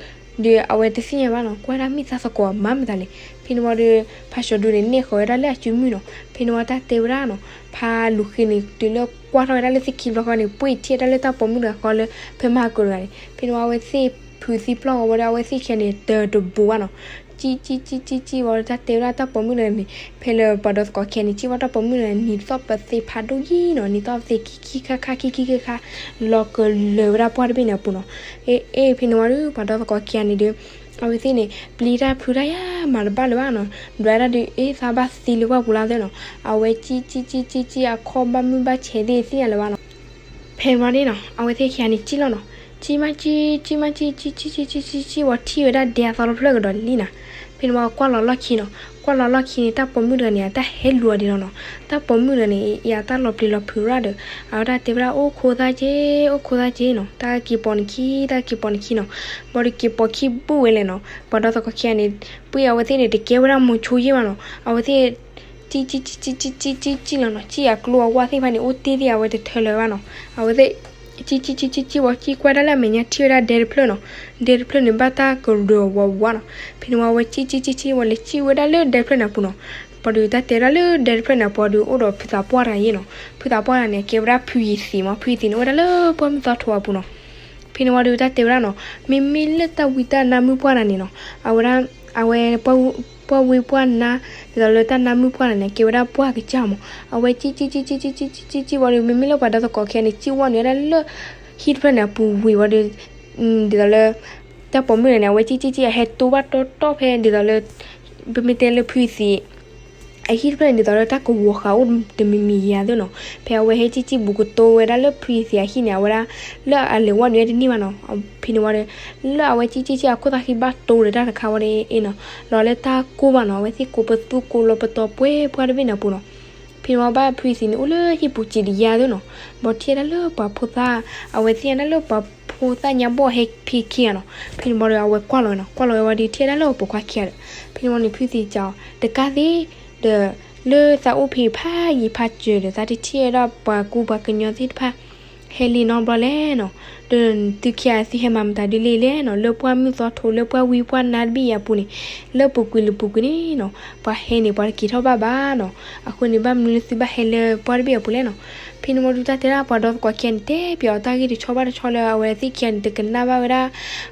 ဒီးအဝဲတသ့ၣ်ညါဘၣ်နီၤ ကွၢ်ဒၣ်မ့ၢ်သးသကိးအမါမတၤလဲၣ်. ဖဲန့ၣ်ဝံၤဒီး ဖါစီၤဒူန့ၣ် နဲၣ်ဃီၤဝဲဒၣ်လၢအစုမုၢ်နီၤ. ဖဲန့ၣ်ဝံၤတၢ်တဲဝဲဒၣ်နီၤ ဖါလူၤဃ့န့ၣ် တုၤလၢ ကွၢ်ထီၣ်ဝဲဒၣ်လၢသ့ၣ်ခံဘျီဃီန့ၣ် ပှ့ၢ်ထံၣ်ဝဲဒၣ်လၢတၢ်ပိာ်မုၣ်တဂၤဃီလၢ ဖဲမဟါကိၤတဂၤန့ၣ် ဖဲန့ၣ်ဝံၤအဝဲသ့ၣ်ဖုးသံပျီၢ်ဃီဝံၤဒီး အဝဲသ့ၣ်ခံဂၤန့ၣ် တတဘူးဘၣ်နီၤ. ကံၣ်ကံၣ်ကံၣ်ကံၣ်ကံၣ်ဝံၤဒီး တၢ်တဲဝဲဒၣ်တၢ်ပိာ်မုၣ်တဂၤန့ၣ် ဖဲလၢပှၤဒီသကိးခံဂၤန့ၣ် ကံၣ်ဝဲတၢ်ပိာ်မုၣ်တဂၤန့ၣ် နံၤသီၣ်ပသ့ဖးဒိၣ်ယံၤနီၤ, နံၤသီၣ်ပသ့ခံခံခါခါ ခံခံခါခါ လီၤကလၢၤဝဲဒၣ်ပှၢ်တဘ့ၣ်န့ၣ်အပူၤနီၤ. အ့ အ့ ဖဲန့ၣ်ဝံၤဒီး ပှၤဒီသကိးခံဂၤန့ၣ်ဒီး အဝဲသ့ၣ်န့ၣ် ပျံၤတၢ်ဖုးတၢ်ယါ မၤတဘၣ်လၢၤဘၣ်နီၤ, ဒွးဒၣ်ဒီး အ့ သးဘၣ်သံလၢပှၢ်ပူၤလၢသ့ၣ်နီၤ, အဝဲကံၣ်ကံၣ်ကံၣ်ကံၣ်ကံၣ် အခီၣ်ဘၣ်မုၢ်ဘၣ်ဆဲးသ့ၣ်သ့ၣ်ညါလၢၤဘၣ်နီၤ. ဖဲန့ၣ်ဝံၤန့ၣ်နီၤ အဝဲသ့ၣ်ခံဂၤန့ၣ်ကံၣ်လီၤနီၤ, ကံၣ်မးကံၣ် ကံၣ်မးကံၣ် ကံၣ်ကံၣ်ကံၣ်ကံၣ်ကံၣ်ဝံၤ ထံၣ်ဝဲဒၣ်ဒဲအသီတဖျၢၣ်ကဒီးလံနီၤ. ဖဲန့ၣ်ဝံၤကွၢ်လီၤလီၢ်ခံနီၤ, ကွၢ်လီၤလီၢ်ခံန့ၣ် တၢ်ပိာ်မုၣ်တဂၤန့ၣ် အတၢ်ဟဲလူၤအီၤဒံးလီၤနီၤ. တၢ်ပိာ်မုၣ်တဂၤန့ၣ် ယတၢ်လီၤပျံၤလီၤဖုးရၣ်ဒီး အဝဲဒၣ်တဲဝဲဒၣ် အိၣ်ခိးသးက့ အိၣ်ခိးသးက့နီၤ, တၢ်က့ၤပိာ်နခံ တၢ်က့ၤပိာ်နခံနီၤ. ဘၣ်ဒီးက့ၤပိာ်ခံဘူးဝဲလဲၣ်နီၤ, ပှၤဒီသကိးခံဂၤန့ၣ် ပှ့ၢ်အဝဲသ့ၣ်န့ၣ် တကဲဝဲဒၣ်မိၤဆိယ့ၢ်ဘၣ်နီၤ, အဝဲသ့ၣ် ကံၣ်ကံၣ်ကံၣ်ကံၣ်ကံၣ်ကံၣ်ကံၣ်လီၤနီၤ, ကံၣ်အကျိအဝၣ်သ့ၣ်တဖၣ်န့ၣ် အိၣ်တ့ၢ်သ့ၣ်အဝဲတထၢလၢၤဘၣ်နီၤ. အဝဲသ့ၣ် ကံၣ်ကံၣ်ကံၣ်ကံၣ်ကံၣ်ဝံၤ ကံၣ်ကွၢ်ဒၣ်လၢအမဲာ်ညါထံၣ်ဝဲဒၣ်ဒဲတဖျၢၣ်နီၤ, ဒဲတဖျၢၣ်န့ၣ် ဘၣ်တၢ်ကရၢၢ်ဝးဝးနီၤ. ဖဲန့ၣ်ဝံၤအဝဲကံၣ်ကံၣ်ကံၣ်ကံၣ်ဝံၤ လဲၤကံၣ်ဝဲဒၣ်လၢဒဲတဖျၢၣ်န့ၣ်အပူၤနီၤ. ဘၣ်ဒီးတၢ်တဲဝဲဒၣ်လၢဒဲတဖျၢၣ်န့ၣ်အပူၤဒီး အိၣ်ဒီးဖုသးပှၢ်တဂၤယ့ၢ်နီၤ, ဖုသးပှၢ်တဂၤန့ၣ် ကဲဝဲဒၣ်ဖုယံၤသံးမး, ဖုယံၤသံးန့ၣ် အိၣ်ဝဲဒၣ်လၢပှၢ်မုၢ်သီထိအပူၤနီၤ. ဖဲန့ၣ်ဝံၤဒီးတၢ်တဲဝဲဒၣ်နီၤ, မ့မ့ၢ်လၢတၢ်ဝံတၢ်နါမုၣ်ပှၢ်တဂၤန့ၣ်နီၤ, အဝဲဒၣ် အဝဲ ပှၢ်ဝံပှၢ်နါ ဒ်သိးလၢတၢ်နါမုၣ်ပှၢ်တဂၤန့ၣ် ကဲဝဲဒၣ်ပှၢ်ကစၢ်မး, အဝဲကံၣ်ကံၣ်ကံၣ်ကံၣ်ကံၣ်ကံၣ်ကံၣ်ဝံၤဒီး မ့မ့ၢ်လၢပှၤဒီသကိးခံဂၤန့ၣ် ကံၣ်ဝဲန့ၣ်ဝဲဒၣ်လၢ ဟံၣ်တဖျၢၣ်န့ၣ်အပူၤဝံၤဝံၤဒီး ဒ်သိးလၢ တၢ်ပိာ်မုၣ်တဂၤန့ၣ် အဝဲကံၣ်ကံၣ်ကံၣ် အဟဲတိဘၣ်တီတီဖဲဒ်သိးလၢ ပမ့ၢ်တဲလၢဖုယံၤသံး အဟံၣ်တဖျၢၣ်န့ၣ် ဒ်သိးလၢတၢ်ကဝီၤဃာ်အိၣ်တမံၤမံၤယၤသ့ၣ်နီၤ, ဖဲအဝဲဟဲကံၣ်ကံၣ်ဘူးကတိၤဝဲဒၣ်လၢဖုယံၤသံးအဟံၣ်န့ၣ် အဝဲဒၣ် လၢအလဲၤဝဲန့ၣ်ဝဲတန့ၢ်ဘၣ်နီၤ. ဖဲန့ၣ်ဝံၤဒီး လၢအဝဲကံၣ်ကံၣ်ကံၣ်အခိၣ်သၣ်ဃံဘၣ်တိၤဒီးတၢ်တခါဝံၤဒီးအ့ၣ်နီၤ, လီၤလၢတၢ်ကိၢ်ဘၣ်နီၤ, အဝဲသ့ၣ်ကိးပသူကိးလီၤပတီၤပှဲၤပှၢ်တဘ့ၣ်န့ၣ်အပူၤနီၤ. ဖဲန့ၣ်ဝံၤဘၣ်ဖုယံၤသံးန့ၣ် အိၣ်လၢဟံၣ်ပူၤစံးတယါသ့ၣ်နီၤ, ဘၣ်ထံၣ်ဝဲဒၣ်လၢပှၤဖိသၣ် အဝဲသ့ၣ်ညါဒၣ်လၢပှၤဖိသၣ်ညါဘီၣ်ဟဲဖံးခံဂၤနီၤ. ဖဲန့ၣ်ဝံၤဒီးအဝဲကွၢ်လီၤဝဲနီၤ, ကွၢ်လီၤဝဲဝံၤဒီးထံၣ်ဝဲဒၣ်လၢအပိာ်ခွါခံဂၤဒီး ဖဲန့ၣ်ဝံၤန့ၣ် ဖုယံၤသံးတဲအီၤ တကးသ့ ဒီး လၢသးအိၣ်ဖဲဖးယံၤဖးစၢၤဒီး သးတထံၣ်ဝဲဒၣ်ပှၤကူပှၤကညီသ့ၣ်တဖၣ် ဟဲလံနီတဘျီလဲၣ်နီၤ, ဒီးသုခံဂၤသုဟဲမၤမတၤဒ်လဲၣ်လဲၣ်နီၤ, လၢပှၢ်မုၢ်သီထိ လၢပှၢ်ဝံပှၢ်နါတဘ့ၣ်အံၤအပူၤန့ၣ် လၢပူၤကွံာ်လၢပူၤကွံာ်န့ၣ်နီၤ ပှၤဟဲန့ၣ် ပှၤတက့ၤထီၣ်ဘၣ်ဘၣ်နီၤ. အဃိန့ၣ် ဘၣ်မနုၤလၢသုဘၣ်ဟဲလၢပှၢ်တဘ့ၣ်အပူၤလဲၣ်နီၤ. ဖဲန့ၣ်ဝံၤဒီးတၢ်တဲဒၣ်ပှၤဒီသကိးခံဂၤန့ၣ် တဲပၠးအီၤတၢ်ဂ့ၢ်တဆီဘၣ်တဆီလၢအဝဲသ့ၣ်ခံဂၤန့ၣ် တကနၣ်ဘၣ်ဝဲဒၣ်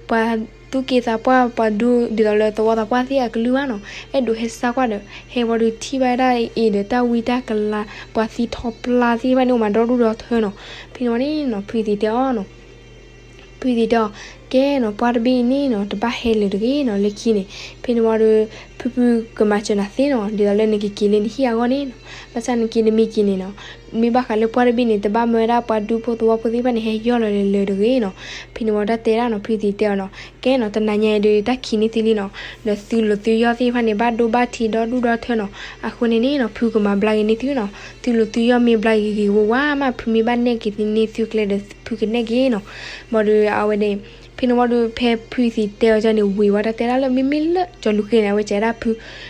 ပှၤသူၣ်က့သးပှၢ် ပှၤဒူ ဒ်သိးလၢသဝီသးပှၢ်သ့ၣ်အကလုၢ်ဘၣ်နီၤ, အဲၣ်ဒိးဟဲစၢ်ကွၢ်ဒီး ဟဲဝံၤဒီးထံၣ်ဘၣ်ဝဲဒၣ်အံၤဒီးတၢ်ဝံတၢ်ကလၤ ပှၤသံထီပျၢ်သ့ၣ်တဖၣ်န့ၣ် အိၣ်မးဒီဒူၣ်ဒီထၢနီၤ. ဖဲန့ၣ်ဝံၤန့ၣ်နီၤ ဖုယံၤသံးတဲအီၤနီၤ ဖုယံၤသံးတဲအီၤ ကဲနီၤ ပှၢ်တဘ့ၣ်အံၤန့ၣ်နီၤ တဘၣ်ဟဲလၢၤတဂ့ၤနီၤ လၢခံန့ၣ်, ဖဲန့ၣ်ဝံၤဒီး ဖုဖုကမၤစၢၤနၤသ့နီၤ ဒ်သိးလၢနကက့ၤလၢနဟံၣ်အဂီၢ်န့ၣ်နီၤ, ဘၣ်ဆၣ်နက့ၤနမ့ၢ်က့ၤန့ၣ်နီၤ မ့ၢ်ဘၣ်ဃးလၢပှၢ်တဘ့ၣ်န့ၣ် တဘၣ်မၢဝဲဒၣ်ပှၤဒူဖိသဝီဖိသ့ၣ်တဖၣ်န့ၣ် ဟဲယီၢ်လီၤလၢၤတဂ့ၤနီၤ. ဖဲန့ၣ်ဝံၤတၢ်တဲဒၣ်နီၤ ဖုယံၤသံးတဲအီၤနီၤ ကဲနီၤ တနၤညါအံၤဒီးတၢ်ခံးန့ၢ်သုလံနီၤ, ဒီးသုလိၤသုယီၢ်သ့ၣ်တဖၣ်န့ၣ် ဘၣ်ဒိဘၣ်ထံးဒီဒူၣ်ဒီထၢနီၤ, အဃိန့ၣ်န့ၣ်နီၤ ဖုကမၤဘျါက့ၤန့ၢ်သုနီၤ, သုလိၤသုယီၢ်မ့ၢ်ဘျါက့ၤဂ့ၤဂ့ၤဝါဝါမး ဖုမ့ၢ်ဘၣ်နဲၣ်က့ၤန့ၢ်သုကျဲဒီးဖုကနဲၣ်က့ၤနီၤ. ဘၣ်ဒီးအဝဲန့ၣ် ဖဲန့ၣ်ဝံၤဒီးဖဲဖုယံၤသံးတဲအီၤန့ၣ် ဝံၤဝံၤတၢ်တဲဒၣ်လၢ မ့မ့ၢ်လၢကၠီၤလူၤဃ့န့ၣ် အဝဲစံးဒၣ်ဖု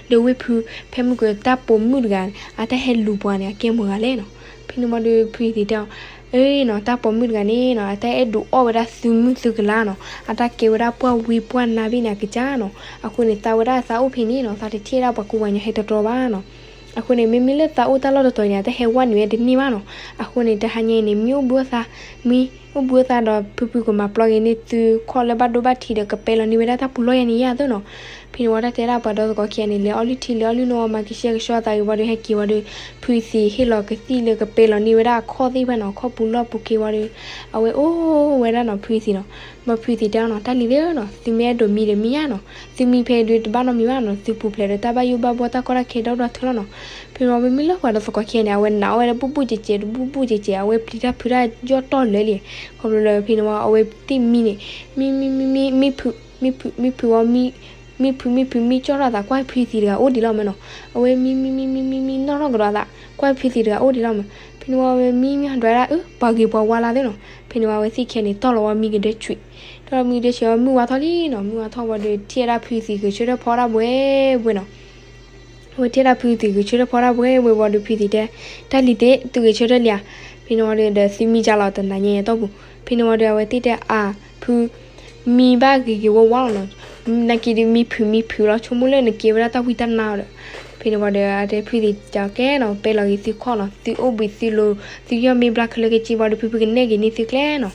ဒီးဝ့ၢ်ဖု ဖဲမုၢ်ကတၢၢ်ပိာ်မုၣ်တဂၤ အတၢ်ဟဲလူၤပှၤန့ၣ် အကဲမတၤဂၤလဲၣ်နီၤ. ဖဲန့ၣ်ဝံၤဒီးဖုယံၤသံးတဲအီၤ အ့နီၤ တၢ်ပိာ်မုၣ်တဂၤန့ၣ်နီၤ အတၢ်အဲၣ်ဒိးအီၣ်ဝဲဒၣ်သုမုၣ်သုကလါနီၤ, အတၢ်ကဲဝဲဒၣ်ပှၢ်ဝံပှၢ်နါဘ့ၣ်န့ၣ်အကစၢ်နီၤ. အဃိန့ၣ် သးဝဲဒၣ်သးအိၣ်ဖဲန့ၣ်နီၤ သးတထံၣ်ဝဲဒၣ်ပှၤကူပှၤကညီဟဲတြီဘၣ်နီၤ. အဃိန့ၣ် မ့မ့ၢ်လၢသးအိၣ်တၢ်လီၢ်တတီၤန့ၣ် အတၢ်ဟဲဝဲနုာ်ဝဲတန့ၢ်ဘၣ်နီၤ. အဃိန့ၣ် တဟါညါအံၤန့ၣ် မ့ၢ်အိၣ်ဘှံးအသး မ့ၢ်အိၣ်ဘှံးအသးဒီး ဖုဖုကမၤပျီက့ၤန့ၢ်သုခီၣ်လၢဘၣ်ဒိဘၣ်ထံးဒီး ကပဲလီၤန့ၢ်ဝဲဒၣ်တၢ်ပူၤလီၢ်ယါန့ၣ်ယါသ့နီၤ. ဖဲန့ၣ်ဝံၤတၢ်တဲဒၣ်ပှၤဒီသကိးခံဂၤန့ၣ် လဲၤအီၣ်လုၢ်ထံလဲၤအီၣ်လုၢ်နီၢ်ဝံၤ မၤကဆှဲကဆှီသးဂ့ၤဝံၤဒီး ဟဲက့ၤဝံၤဒီး ဖုယံၤသံးဟ့ၣ်လီၤကသံၣ်လၢကပဲလီၤန့ၢ်ဝဲဒၣ်အခီၣ်သ့ၣ်တဖၣ်နီၤ, ခီၣ်ပူၤလီၢ်ပူၤက့ၤဝံၤဒီး အဝဲအိၣ်ဝဲဒၣ်နီၤ ဖုယံၤသံးနီၤ. ဘၣ်ဖုယံၤသံးတဲအီၤနီၤ တၢ်လံၤသ့ၣ်နီၤ သုမ့ၢ်အဲၣ်ဒိးမံဒီးမံယါနီၤ, သုမံဖဲဒုးတဘၣ်နီတမံၤဘၣ်နီၤ, သုပူၤဖျဲးဒီးတၢ်ဘၣ်ယိၣ်ဘၣ်ဘှီတၢ်ကီတၢ်ခဲဒီဒူၣ်ဒီထၢလီၤနီၤ. ဖဲန့ၣ်ဝံၤမ့မ့ၢ်လၢပှၤဒီသကိးခံဂၤန့ၣ် အဝဲနာ်အီၣ်ဝဲဒၣ်ဘူးဘူးကဲးကဲး တဘူးဘူးကဲးကဲး အဝဲပျံၤတၢ်ဖုးတၢ်ယီၢ်တီၢ်လၢာ်လံ. ခီဖျိလၢဖဲန့ၣ်ဝံၤ အဝဲသ့ၣ်မံန့ၣ် မံ မံ မံ မံ မံဖုး မံဖုး မံဖုးဝံၤ မံဖုး မံဖုး မံကၠီၣ်ထီၣ်အသး ကွၢ်ဖုယံၤသံးတဂၤအိၣ်ဒံးလီၤမ့ၢ်နီၤ. အဝဲမံ မံ မံ မံ မံ မံနီၢ်ထီၣ်ကဒီးအသး ကွၢ်ဖုယံၤသံးတဂၤအိၣ်ဒံးလီၤမ့ၢ်. ဖဲန့ၣ်ဝံၤအဝဲမံမံဒွးဒၣ် အၢ ပှၤဂ့ၤပှၤဝါလၢသ့ၣ်နီၤ. ဖဲန့ၣ်ဝံၤအဝဲသ့ၣ်ခံဂၤန့ၣ် တီၢ်လီၤဝံၤမံကဒၢဆွံး တီၢ်လီၤမံကဒၢဆွံးဝံၤမုၢ်ဝါထီၣ်လံနီၤ. မုၢ်ဝါထီၣ်ဝံၤဒီးထံၣ်ဝဲဒၣ်ဖုယံၤသံးဂဲၤဆၢထၢၣ်ဖီတၢ်ဘှဲဘှဲနီၤ. အဝဲထံၣ်ဝဲဒၣ်ဖုယံၤသံးဂဲၤဆၢထၢၣ်ဖီတၢ်ဘှဲဘှဲဝံၤဒီး ဖုယံၤသံးတဲ တၢ်လံၤသ့ၣ် သုဂဲၤဆၢထၢၣ်လံဧါ. ဖဲန့ၣ်ဝံၤဒီး ဒီးသုမံကလီၤတနၤညါအံၤအတီၢ်ပူၤ. ဖဲန့ၣ်ဝံၤဒီး အဝဲသ့ၣ်တဲအါ ဖု မံဘၣ်ဂ့ၤဂ့ၤဝါဝါလီၤနီၤ. နာ်က့ဒီးမံဖုးမံဖုးလီၤ ဆိကမိၣ်လၢနကဲဝဲဒၣ်တၢ်ဝံတၢ်နါဒီး ဖဲန့ၣ်ဝံၤဒီး အတဲဖုသံၣ်ကဲနီၤ ပဲလီၤဂ့ၤသုခီၣ်နီၤ သုအိၣ်ဘှံးသုလိၤ သုယီၢ်မ့ၢ်ဘျါခဲလၢာ်က့ၤဘၣ်ဒီး ဖုဖုကနဲၣ်က့ၤန့ၢ်သုကျဲနီၤ.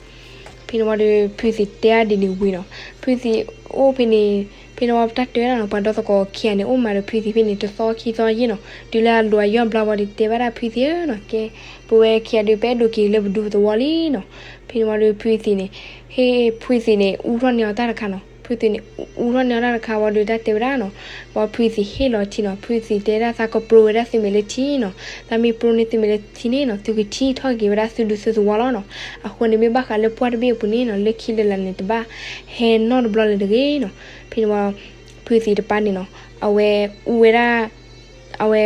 ဖဲန့ၣ်ဝံၤဒီး ဖုသံၣ်တဲအါဒ်န့ၣ်ဝံၤနီၤ ဖုသံၣ်အိၣ်ဖဲန့ၣ် ဖဲန့ၣ်ဝံၤပတၢ်တဲဝဲဒၣ်နီၤ ပှၤဒီသကိးခံဂၤန့ၣ် အိၣ်မးဒီးဖုသံၣ်ဖဲန့ၣ် တသီခံသီယဲၢ်နီၤ တုၤလၢအလိၤအယီၢ်ဘျါဝံၤဒီးတဲဘၣ်ဒၣ်ဖုသံၣ်ဧၢနီၤ ကဲ ပဝဲခံဂၤဒုး ပအဲၣ်ဒိးက့ၤလၢပဒူသဝီလံနီၤ. ဖဲန့ၣ်ဝံၤဒီးဖုသံၣ်န့ၣ် ဟ့ၣ်ဖုသံၣ်န့ၣ် အူထီၣ်န့ၢ်အီၤတၢ်တခါနီၤ ဖုသံၣ်န့ၣ် အူထီၣ်န့ၢ်အီၤတၢ်တခါဝံၤဒီး တၢ်တဲဝဲဒၣ်နီၤ ဝံၤဖုသံၣ်ဟ့ၣ်လီၤထံနီၤ ဖုသံၣ်တဲဒၣ်သးကပြိဝဲဒၣ်သုမဲာ်လၢထံနီၤ သးမ့ၢ်ပြိန့ၢ်သုမဲာ်လၢထံန့ၣ်နီၤ သုကထံၣ်ထီၣ်က့ၤဝဲဒၣ်သုဒူသုသဝီလီၤနီၤ. အဃိန့ၣ်မ့ၢ်ဘၣ်ဃးလၢပှၢ်တဘ့ၣ်အပူၤန့ၣ်နီၤ လၢခံလၢလာ်န့ၣ် တဘၣ်ဟဲနီတဘျီလၢၤတဂ့ၤနီၤ. ဖဲန့ၣ်ဝံၤ ဖုသံၣ်တပၤန့ၣ်နီၤ အဝဲအူဝဲဒၣ် အဝဲ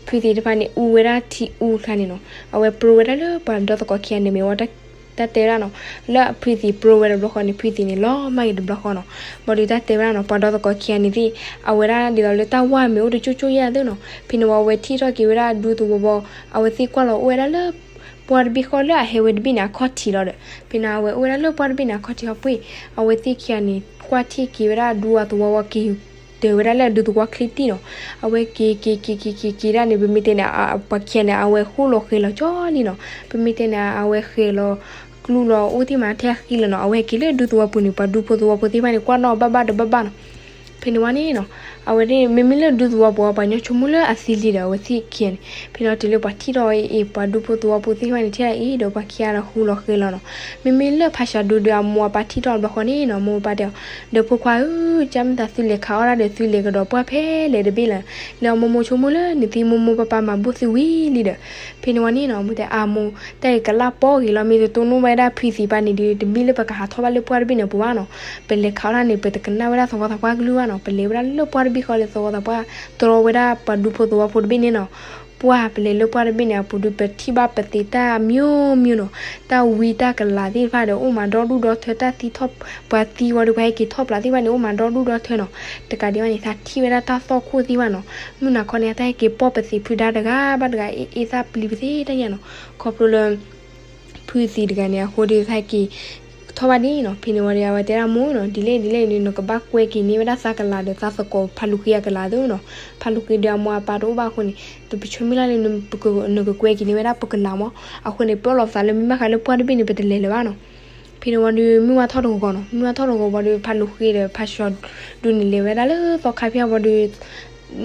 ဖုသံၣ်တဖၣ်န့ၣ် အူဝဲဒၣ်ထံအူတခါန့ၣ်နီၤ အဝဲပြိဝဲဒၣ်လၢပှၤဒီသကိးခံဂၤန့ၣ်မ့ၢ်ဝဲ တၢ်တဲဝဲဒၣ်နီၤ လၢဖုသံၣ်ပြိဝဲတဘျီဃီန့ၣ် ဖုသံၣ်န့ၣ် လီၤမၢ်က့ၤတဘျီဃီနီၤ. ဘၣ်ဒီးတၢ်တဲဝဲဒၣ်နီၤ ပှၤဒီသကိးခံဂၤန့ၣ်သ့ၣ် အဝဲဒၣ်ဒ်သိးလၢတၢ်ဝၢ်မ့ၢ်အိၣ်တကၠိၣ်ကၠိၣ်ယဲၢ်သ့ၣ်နီၤ ဖဲန့ၣ်ဝံၤ အဝဲထံၣ်ထီၣ်က့ၤဝဲဒၣ်ဒူသဝီဘီ အဝဲသ့ၣ်ကွၢ်လီၤအိၣ်ဝဲဒၣ်လၢ ပှၢ်တဘ့ၣ်ဃီလၢအဟဲဝဲတဘ့ၣ်န့ၣ် အခီၣ်ထံးလီၤဒီး ဖဲန့ၣ်ဝံၤ အဝဲအိၣ်ဝဲဒၣ်လၢပှၢ်တဘ့ၣ်န့ၣ် အခီၣ်ထံးဟီၣ်ပှ့ၢ် အဝဲသ့ၣ်ခံဂၤန့ၣ် ကွၢ်ထံၣ်က့ၤဝဲဒၣ်ဒူအသဝီဝံၤက့ၤ တၢၤဝဲဒၣ်လၢအဒူသဝီချ့တံၢ်နီၤ. အဝဲက့ၤက့ၤက့ၤက့ၤက့ၤက့ၤဒၣ်န့ၣ် ပမ့ၢ်တဲန့ၣ် ပှၤခံဂၤန့ၣ် အဝဲဃိၣ်လီၤဃဲၤလီၤကၠီလံနီၤ. ပမ့ၢ်တဲန့ၣ် အဝဲဃဲၤလီၤ ကျူလီၤအိၣ်သ့ၣ်မးထဲအဃံလီၤနီၤ. အဝဲဟဲက့ၤလၢဒူသဝီပူၤန့ၣ် ပှၤဒူဖိသဝီဖိသ့ၣ်တဖၣ်န့ၣ် ကွၢ်နီၣ်ဘၣ်ဘၣ်ဒီးဘၣ်ဘၣ်နီၤ. ဖဲန့ၣ်ဝံၤန့ၣ်နီၤ အဝဲသ့ၣ်မ့မ့ၢ်လၢဒူသဝီပူၤ ပှၤကညီဆိကမိၣ်လၢအသံလံဒီး အဝဲသ့ၣ်ခံဂၤန့ၣ် ဖဲန့ၣ်တုၤလၢပှၤထံၣ်ထီၣ်အံၤ ပှၤဒူဖိသဝီဖိသ့ၣ်တဖၣ်န့ၣ် ထဲအံၤဒီးပှၤခံဂၤဒီးဃူလီၤဃဲၤလီၤနီၤ. မ့မ့ၢ်လၢဖါစှၤဒူဒီးအမိၢ်အပၢ်ထံၣ်ထီၣ်တဘျီဃီန့ၣ်နီၤ မိၢ်ပၢ်တဲအီၤ ဒီးဖိခွါဧၢ, ကၢ်မ့ၢ်သးသုလဲၤခးအီၣ်ဒၣ်ဒီးသုလဲၤကဒီးပှၢ်ဖဲလဲၣ်တဘ့ၣ်လဲၣ်. လၢအမိၢ်မိၢ်ဆိကမိၣ်လၢနသံမိၢ်မိၢ်ပၢ်ပၢ်မၤဘူၣ်သုဝံၤလံဒီး ဖဲန့ၣ်ဝံၤန့ၣ်နီၤ မိၢ်တဲအမိၢ် တၢ်အံၤကလၢ်ပီၢ်ဂ့ၤလီၤ မ့ၢ်တတိၢ်နီၣ်ဝဲဒၣ်ဖုသံၣ်တပၤန့ၣ်ဒီး တမ့ၢ်လၢပကဟးထီၣ်ဘၣ်လၢပှၢ်တဘ့ၣ်န့ၣ်အပူၤဘၣ်နီၤ. ပလဲၤခးအီၣ်ဒၣ်န့ၣ် ပတကနၣ်ဝဲဒၣ်သဝီသးပှၢ်ကလုၢ်ဘၣ်နီၤ. ပလဲၤဝဲဒၣ်လၢပှၢ်တဘ့ၣ်ဃီလၢသဝီသးပှၢ်တြီဝဲဒၣ်ပှၤဒူဖိသဝီဖိတဘ့ၣ်န့ၣ်နီၤ. ပှၢ်ပလဲၤလၢပှၢ်တဘ့ၣ်န့ၣ်အပူၤဒီး ပထံၣ်ဘၣ်ပသံးတၢ်မိမိနီၤ. တၢ်ဝံတၢ်ကလၤသ့ၣ်တဖၣ်ဒီး အိၣ်မးဒီဒူၣ်ဒီထၢ တၢ်သံထီၣ် ပှၤသံဝံၤဒီးပှၤဟဲက့ၤထီၣ်ပျးသ့ၣ်တဖၣ်န့ၣ် အိၣ်မးဒီဒူၣ်ဒီထၢနီၤ. တကးဒံးဘၣ်န့ၣ် သးထံၣ်ဝဲဒၣ်တၢ်သီၣ်ခိၣ်သ့ၣ်တဖၣ်နီၤ. မုၢ်နၤခီန့ၣ် အတၢ်ဟဲက့ၤပိာ်ပသံးဖုဒါတဂၤဘၣ်တဂၤ အ့ၣ်သၣ်ပျံၤပသ့ၣ်တၢ်ယါနီၤ. ခီဖျိလၢ ဖုသံၣ်တဂၤန့ၣ်အဃိဒီး သးဟဲက့ၤထီၣ်ဘၣ်ဒ်နီၤ. ဖဲန့ၣ်ဝံၤဒီး အဝဲတဲဒၣ်မိၢ်နီၤ ဒ်လဲၣ်ဒ်လဲၣ်န့ၣ် နကဘၣ်ကွဲက့ၤန့ၢ်ဝဲဒၣ်သးကလၤဒီးသးသကိးဖးလူၤဃ့အကလၤသ့နီၤ. ဖးလူၤဃ့ဒီးအမိၢ်အပၢ်တအိၣ်ဘၣ်အဃိန့ၣ် တပဆၢမုၢ်လၢ်လၢ နကကွဲက့ၤန့ၢ်ဝဲဒၣ်ပကလၤမး. အဃိန့ၣ် ပအၢၣ်လီၤပသးလၢမ့ၢ်ဘၣ်ဃးလၢပှၢ်တဘ့ၣ်န့ၣ် ပတလဲၤလၢၤဘၣ်နီၤ. ဖဲန့ၣ်ဝံၤဒီး မုၢ်ဝါထီၣ်တဂီၤဂီၤနီၤ. မုၢ်ဝါထီၣ်တဂီၤဝံၤဒီး ဖးလူၤဃ့ဒီးဖးစှၤဒူန့ၣ် လဲၤဝဲဒၣ်လၢသီခါဖဲအံၤဝံၤဒီး ဒ်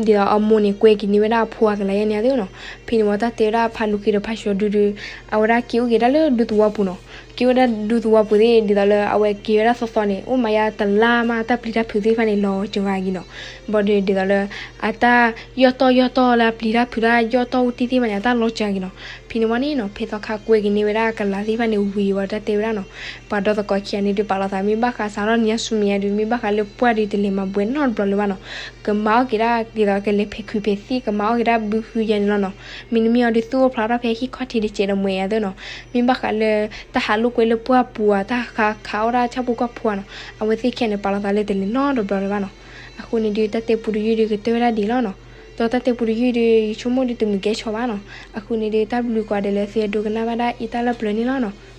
သိးအမိၢ်န့ၣ် ကွဲက့ၤန့ၢ်ဝဲဒၣ်အဖိအကလၤယါန့ၣ်သ့နီၤ. ဖဲန့ၣ်ဝံၤ တၢ်တဲဝဲဒၣ်ဖးလူၤဃ့ဒီးဖးစှၤဒူဒီး အဝဲဒၣ်က့ၤအိၣ်က့ၤဒၣ်လၢဒူသဝီပူၤနီၤ. က့ၤအိၣ်ဝဲဒၣ်ဒူသဝီပူၤသ့ၣ် ဒ်သိးလၢအဝဲက့ၤဝဲဒၣ်သီသီန့ၣ် အိၣ်မးယါတလါမး တၢ်ပျံၤတၢ်ဖုးသ့ၣ်တဖၣ်န့ၣ် လီၤစှၤက့ၤနီၤ. ဘၣ်ဒီး ဒ်သိးလၢ အတၢ်ယီၢ်တီၢ်ယီၢ်တီၢ်လၢအပျံၤတၢ်ဖုးတၢ်ယီၢ်တီၢ်အိၣ်တ့ၢ်သ့ၣ်တဖၣ်န့ၣ် အတၢ်လီၤစှၤက့ၤနီၤ. ဖဲန့ၣ်ဝံၤန့ၣ်နီၤ ဖဲသီခါကွဲက့ၤန့ၢ်ဝဲဒၣ်အကလၤသ့ၣ်တဖၣ်န့ၣ်ဝံၤဝံၤ တၢ်တဲဝဲဒၣ်နီၤ ပှၤဒီသကိးခံဂၤန့ၣ်ဒီး ပာ်လီၤသးမ့ၢ်ဘၣ်ဃးစးထီၣ်နံၤညါဆူမဲာ်ညါဒီး မ့ၢ်ဘၣ်ဃးလၢပှၢ်ဒီး တလဲၤမၤဘှဲးနီတဘျီလၢၤဘၣ်နီၤ. ကမၤအီၣ်က့ၤဒၣ်ဒ်သိးကလဲၤဖဲးခုးဖဲးသံၣ် ကမၤအီၣ်က့ၤဒၣ်ဘုဟုယါန့ၣ်လီၤနီၤ. မ့တမ့ၢ်အီၤဒီး သူၣ်အိၣ်ဖျါထီၣ်ဖဲဟံၣ်ခီၣ်ထံးတစဲးဒီးမွဲအသ့နီၤ. မ့ၢ်ဘၣ်ဃးလၢ တၢ်ဟးလိာ်ကွဲလၢပှၢ်ပူၤဧါ တၢ်ဟးခးအီၣ်ဒၣ်ဆၣ်ဖိကီၢ်ဖိဧါနီၤ. အဝဲသ့ၣ်ခံဂၤန့ၣ် ပာ်လီၤသးလၢတလဲၤနီတဘျီလၢၤဘၣ်နီၤ. အဃိန့ၣ်ဒီး တၢ်တဲပူတယုၢ်ဒီးကတၢၢ်ဝဲဒၣ်ဒ်အံၤလီၤနီၤ. ဒီးတၢ်တဲပူတယုၢ်ဒီး ယဆိကမိၣ်ဒီးတမုာ်ကဲဆီဘၣ်နီၤ. အဃိန့ၣ်ဒီး တၢ်ဘျုးကိးဂၤဒဲးလၢသုအဲၣ်ဒိးကနၣ်ဘၣ်ဒၣ်အံၤတၢ်လၢပျၢၤန့ၣ်လီၤနီၤ.